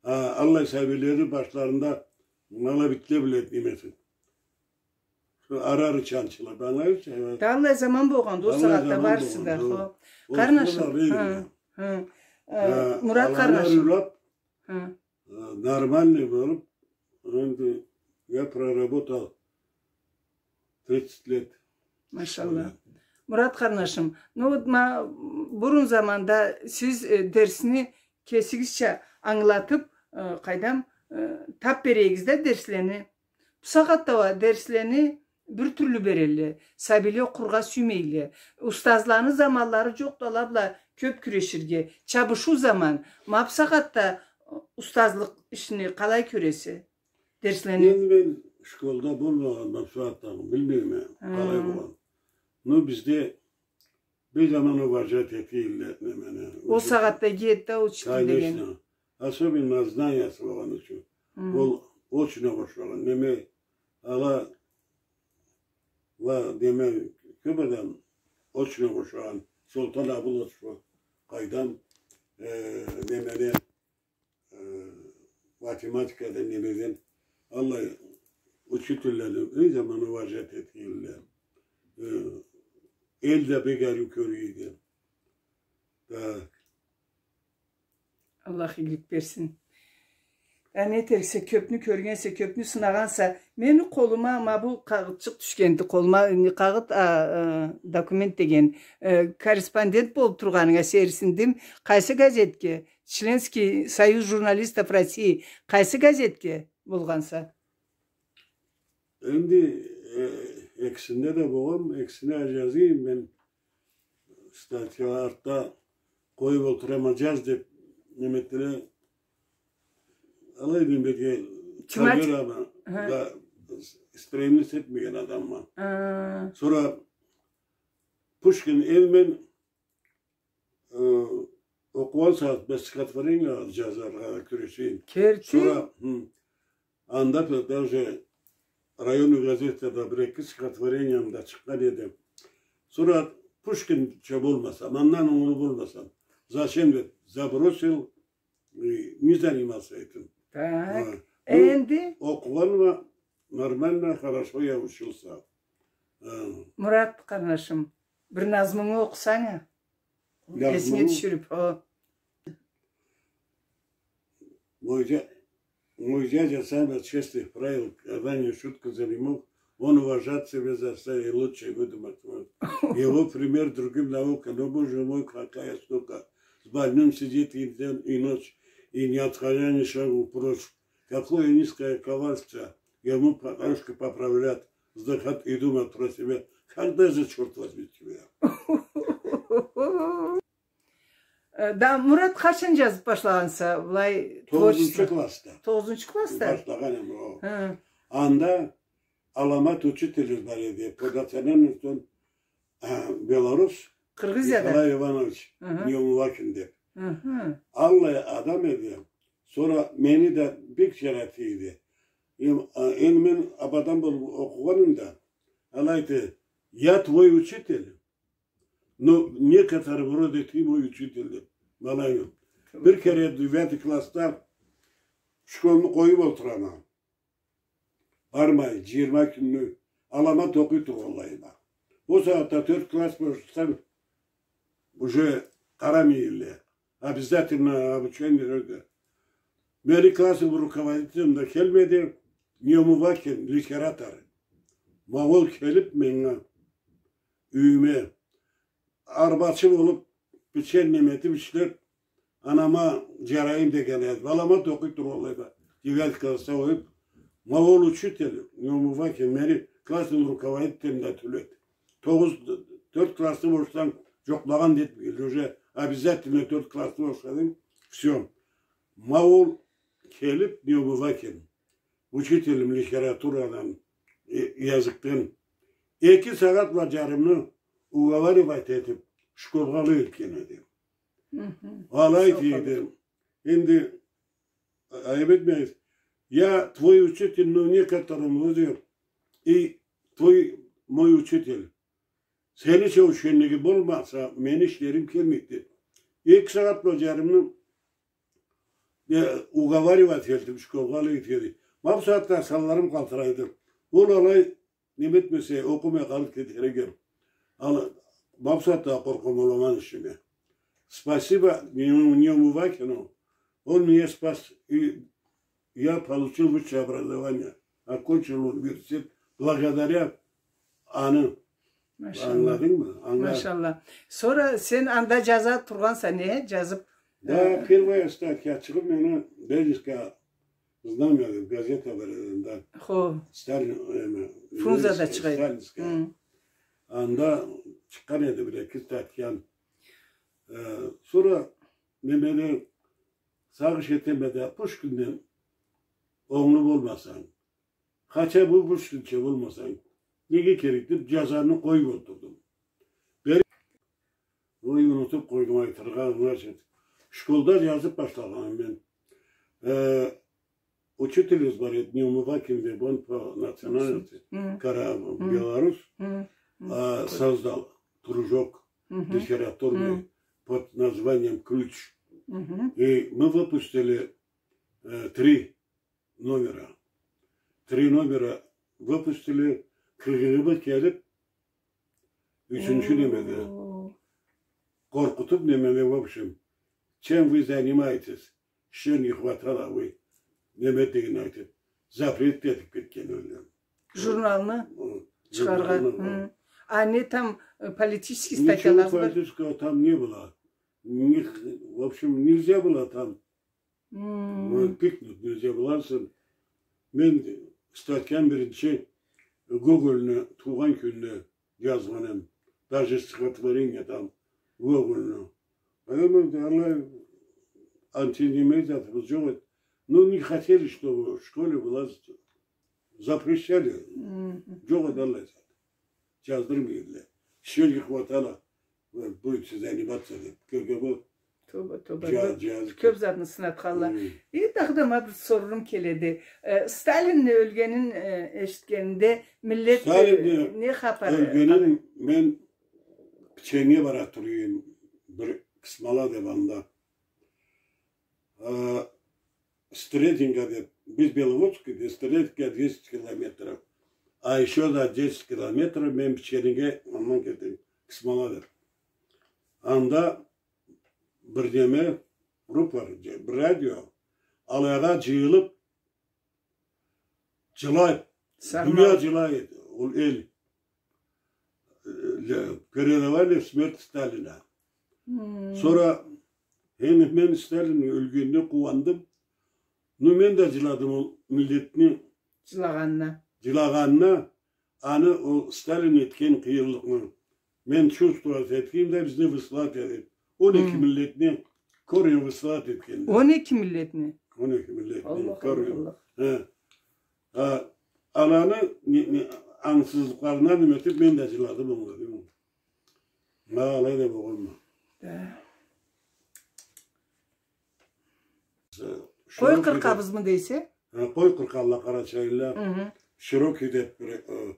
А, аллай сабийлени башларында мала битле биле немеси. Ары-ары чанчыла, ангылаймыса, э. Да, аллай заман болгъанды, ол сагъатда барысы да, хо. Къарнашым, хы, хы. Э, Мурат къарнашым. Хы. Э, нормальный болуп, энди я проработал тридцать лет. Машалла. Мурат къарнашым, ну вот, ма-, бурун заманда сиз, э, дерсни кесигизча ангылатып, э, къайдам, э, тап берегиз да дерслени. Бусагъатда уа дерслени бир тюрлю берелле. Сабийле окъургъа сюймейле. Устазланы заманлары жокъду, ала бла кёп кюреширге. Чабышыу заман. Ма бусагъатда устазлыкъ ишни къалай кёресе? Дерслени. Энди мен школда болмагъанма, бусагъатда билмейме къалай болгъан. Но бизде бир заман уважать эте эдиле немени. Ол сагъатда гетда учитель деген. Конечно. Особенно знаниясы болгъаны ючюн. Ол очень огъушагъан. Неме, ала, ла, неме, кёп адам очень огъушагъан. Солтан Абулов, къайдам, э, немени, э, математикадан, немеден, аллай учительлени бир заман уважать эте эдиле. Э, эл да бек ариу кёре эди. Так. Аллах игилик берсин. А не этериксе, кёпню кёргенсе, кёпню сынагъанса, мени къолума ма бу къагъытчыкъ тюшгенди, къолума не къагъыт, а, а, документ деген, э, корреспондент болуп тургъанынга сейирсиндим. Къайсы газетге? Членский союз журналистов России. Къайсы газетге болгъанса? Энди, э, экисинде да болгъанма, экисине да жазыйым мен. Статья артда къоюп олтурама, жаз деп, неме этдиле. Алай мен бек, чыма-, чыгъарама, хы, да, стремлюсь этмеген адамма. Хы. Сора Пушкин, энди мен Э, окъугъан сагъатда стихотворение жазаргъа кюрешейим. Керти? Сора, хы, анда да даже районный газетада бир-эки стихотворением да чыкъгъан эди. Сора Пушкинча болмасам, андан уллу болмасам, зачем деп забросил, э, не занимался этим. Так. Ха. Ну, энди? Окъугъанма, нормально, хорошо я учился. Э. Мурат къарнашым, бир назмунгу окъусанг а. Эсинге тюшюрюп, о. Мой дя-, мой дядя самых честных правил, когда не в шутку занемог, он уважать себя заставил и лучше выдумать мог. Его пример другим наука, но, боже мой, какая скука. С больным сидеть и день, и ночь, и не отходя ни шагу прочь. Какое низкое коварство, ему подушки поправлять, вздыхать и думать про себя. Когда же, чёрт возьми, тебя? Э, да, Мурат, къачан жазып башлагъанса, былай, творчество? Тогъузунчу классда. Тогъузунчу классда? Башлагъанма, о. Хы. Анда Аламат учитель бар эди, по национальности он, а, белорус, Кыргызияда. Николай Иванович, хы хы, Неумывакин деп. Хы хы. Аллай адам эди. Сора мени да бек жарата эди. Эм, а, энди мен абадан болуп окъугъанымда, алай эди, я твой учитель, но некоторые вроде ты мой учитель деп. Ма алай. Бир кере девятый классда школну къоюп олтурама. Бармай, жыйырма кюнню Аламат окъуй тургъанлайына. Ол сагъатда тёрт класс бошасанг, уже къарамай эдиле. Обязательно обучение эди. Мени классовый руководитель да келмеди, Неумывакин, литератор. Ма ол келип меннге, юйюме, арбачы болуп, Печень неме этиб ишлеб, анама джарайым деген эди. Балама да окъуй тургъанлай да. Девятый класста окъуйб. Ма ол учитель, Неумывакин, мени классный руководителим да тюл эди. Тогъуз, тёрт классны бошсанг, джокълагъан да этмейди. Уже обязательно тёрт классны бошладынг. Всё. Ма ол келиб, Неумывакин, учителим литературадан, э, языкдан, эки сагъат бла джарымны уговаривать этиб, школгъа алай элтген эди. Алай дейди. Энди, айыб этмегиз. Я твой учитель, но в некотором роде и твой, мой учитель. Сенича ушенлиги болмаса, мени ишлерим келмейди. Эки сагъат бла джарымны, э, уговаривать этиб, школгъа алай элтген эди. Ма бусагъатда санларым къалтырайды. Ол алай неме этмесе, окъумай къалыб кетер эдим. Ал, ма бусагъатда къоркъама ол аман ишиме. Спасибо Неумывакину. Он меня спас, и я получил высшее образование. Окончил университет благодаря аны. Машалла. Ангыладынгмы? Ангыладым. Машалла. Сора сен анда джаза тургъанса, не? Джазыб, да, э, первая статья чыгъыб, мени Ленинское знамя деб газета бар эди анда. Хо. Сталин, эме, Фрунзеде Ленинская, чыгъа эди. Сталинская. Хы. Анда чыкъгъан эди бир эки статьям. Э, сора немени сагъыш этеме да, Пушкинден онглу болмасанг, хотя бы Пушкинча болмасанг, неге керек деб, джазарны къоюб олтурдум. Бери, ой, унутуб къойдум айтыргъа, значит, школда джазыб башлагъанма мен. Э, учителибиз бар эди, Неумывакин деб, он по национальности, хы, кара-, хы, белорус, хы, хы, а, создал кружок, хы хы, литературный, хы, под названием «Ключ». Хы хы. И мы выпустили, э, три номера. Три номера выпустили, къыргъыгъыбыз келиб, ючюнчю немеде. О. Къоркъутуб немени, в общем, чем вы занимаетесь? Ещё не хватало вы, неме деген айтыб, запрет этиб кетген эдиле. Журналны чыгъаргъа. Журналны, хы. А не там, э, политический статьяла? Ничего политического там не было. Ни-, в общем, нельзя было там. Хы. Пикнуть нельзя было. Мен статьям биринчи Гогольну туугъан кюнюне джазгъан эдим. Даже стихотворение там Гогольну. Адам да алай антинемей затыбыз джокъ эди. Ну, не хотели, чтобы в школе была, запрещали. Хы. Джокъ эди алай зат. Джаздырмай эдиле. Ещё не хватало, э, будете заниматься деб. Кёргенме. Тоба, тоба. Джа-, джа-, кёб затны сынатханла. Хы. Э, дагъыда ма бир сорурум келеди. Э, Сталинни ёлгенин, э, эшитгенинде миллет, э, Сталинни не хапар, э, ёлгенин къалай? Мен печеньге бара тура эдим, бир Кысмала деб анда. Э, Стретинга деб, биз Беловодскеде, Стретинга десять километров. А ещё за десять километров мен печеньге, андан кетейим, Кысмала деб. Анда бир неме, рупор, бир радио, алайгъа джыйылыб, джылай, сарнай, дуния джылай эди, ол эл. Э, передавали смерть Сталина. Хы. Сора, энди мен Сталин ёлгенине къууандым. Ну, мен да джыладым ол миллетни джылагъанына. Джылагъанына, аны ол Сталин этген къыйынлыкъны. Мен чувствовать этгеним да, бизни выслать этген. Он эки миллетни корень выслать этген. Он эки миллетни? Он эки миллетни корень. Аллах, Аллах. Хы. А, аланы не, не, ангысызлыкъларына неме этиб, мен да джыладым, ангыладынгмы? Ма алай да болгъанма. Да. Къой къыркъабызмы дейсе? Хы, къой къыркъалла къарачайлыла. Хы хы. Широкий деб бир, э,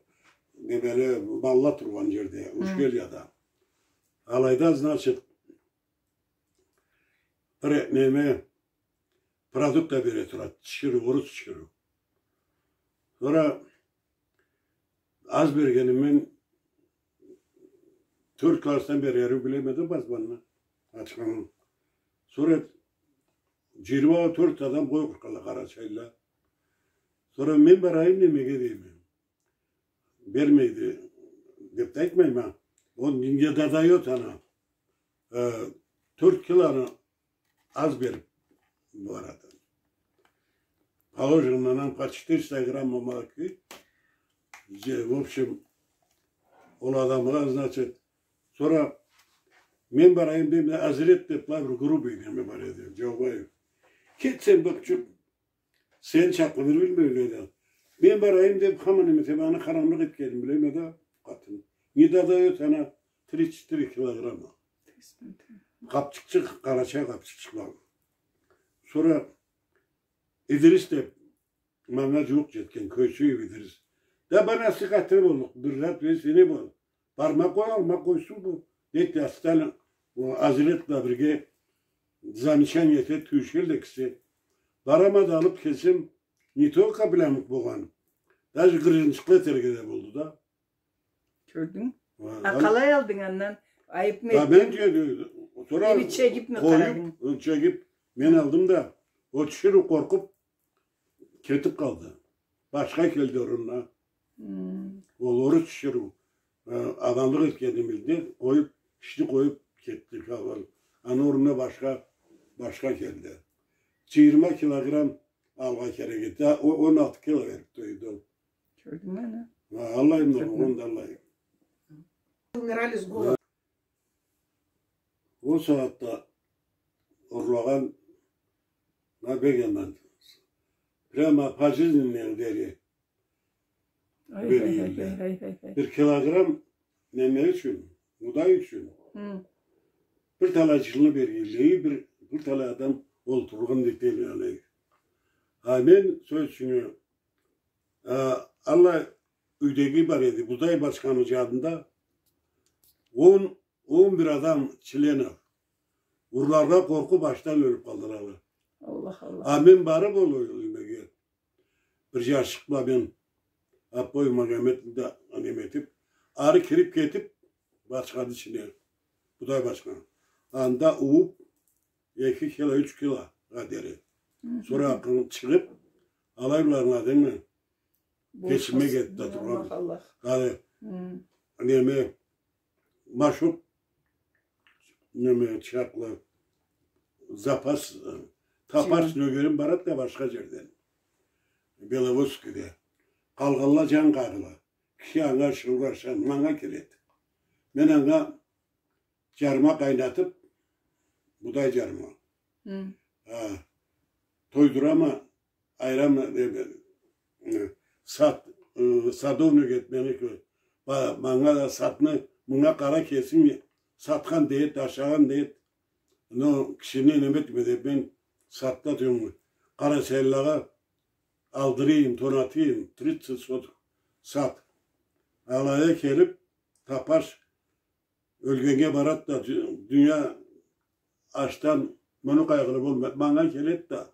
немели, малла тургъан джерде, хы, ущельяда. Алайда, значит, бир неме, продукт да бере турады, тиширыу, орус тиширыу. Сора аз бергенин мен тёрт классдан бери эриу билеме да, базманны ачханын. Сора джыйырма тёрт адам къой къыркъалла къарачайлыла. Сора мен барайым немеге дейме. Бермейди деб да айтмайма. Он не додаёт она. э, тёрт килону аз берип барады. Положеннодон по четыреста грамм болмагъа керек. Же, в общем, ол адамгъа, значит, сора мен барайым деб, Азрет деб, былай бир грубый неме бар эди, Джаубаев. Кет сен, бахчыкъ, сен чакълы бир билмейме да. Мен барайым деб, хаман неме этеме, аны харамлыкъ этгенин билеме да, къатын. Не додаёт она три-четыре килограмма. Къапчыкъчыкъ, къарачай къапчыкъчыкъла. Сора Идрис деб, манга джууукъ джетген, Кёйчюев Идрис. Да бир насихатны боллукъ, бир зат, бир сени бол. Барма къой, алма къойсун бу. Дейди да, Сталин, ол Азрет бла бирге замечание этеди, тюйюшелле кеси. Барама да алып келсем, не только былай аман болгъан. Даже гыржынчыкъла этерге да болду да. Кёрдюнг? Ха, а къалай алдынг андан? Айыпмы этдинг? Мен чегиб, сора... Эми чегибми къарадынг? Чегиб, мен алдым да. Ол тиширыу къоркъуп, кетип къалды. Башха келди орнуна. Ол орус тиширыу, э, аманлыкъ этгенин билди, къоюп, ишни къоюп кетди, къалгъан. Аны орнуна башха, башха келди. Джыйырма килограмм алыргъа керек эди. О-, он алты кило берип тойду. Кёрдюнгмю аны? Ха, аллай, муну, он да аллай. Умирали с голоду. Ол сагъатда урлагъан, ма, бек аман. Прямо пожизненное дери. Бергенле. Бир килограмм неме ючюн, будай ючюн. Бир талай джылны бергенле, бир, бир талай адам олтургъан да этелле. А мен сёз ючюн, э, аллай юйдеги бар эди, будай бачханы джанында он, он бир адам членов. Урларгъа къоркъуп, ачдан ёлюп къалдыла. Аллах, Аллах. А мен барып ол юйдеги бир джашчыкъ бла мен Аппой Магометни да неме этип, ары кирип кетип, бачханы ичине, будай бачханы. Анда ууп, эки кило, юч кило къадери. Сора акъырын чыгъып, алай бла, ангыладынгмы? Кечинмей кетди да тургъан. Аллах, Аллах. Къара, неме, машук, неме, чакълы, запас, э, тапаш нёгерим барады да башха джерден. Беловодскеде. Къалгъанла джан къагъыла. Киши анга шыгъырашхан, манга келеди. Мен анга джарма къайнатып, будай джарма. Хы. Ха. Тойдурама, айырама, э, э, сад-, э, садовник этмени кё-, ба-, манга да садны, мынга къара кесинг, сатхан дейт, ашагъан дейт. Но кишини неме этме деп, мен садда тюйюлме. Къарасайлылагъа алдырайым, тонатайым, тридцать сотых сад. Алайгъа келип, тапаш ёлгеннге барат да, дю-, дуния ачдан, муну къайгъылы болмай, манга келет да.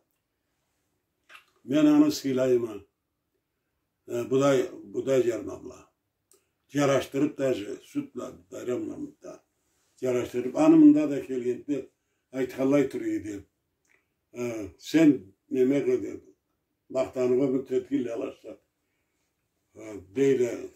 Мен аны сыйлайма. Э, будай, будай джарма бла. Джарашдырып даже, сют бла, байрам бла да. Джарашдырып, аны мында да келгенде айтханлай тура эди. Э, сен неме къылдынг, махтаныугъа бир тетгил аласа. Э, дейле,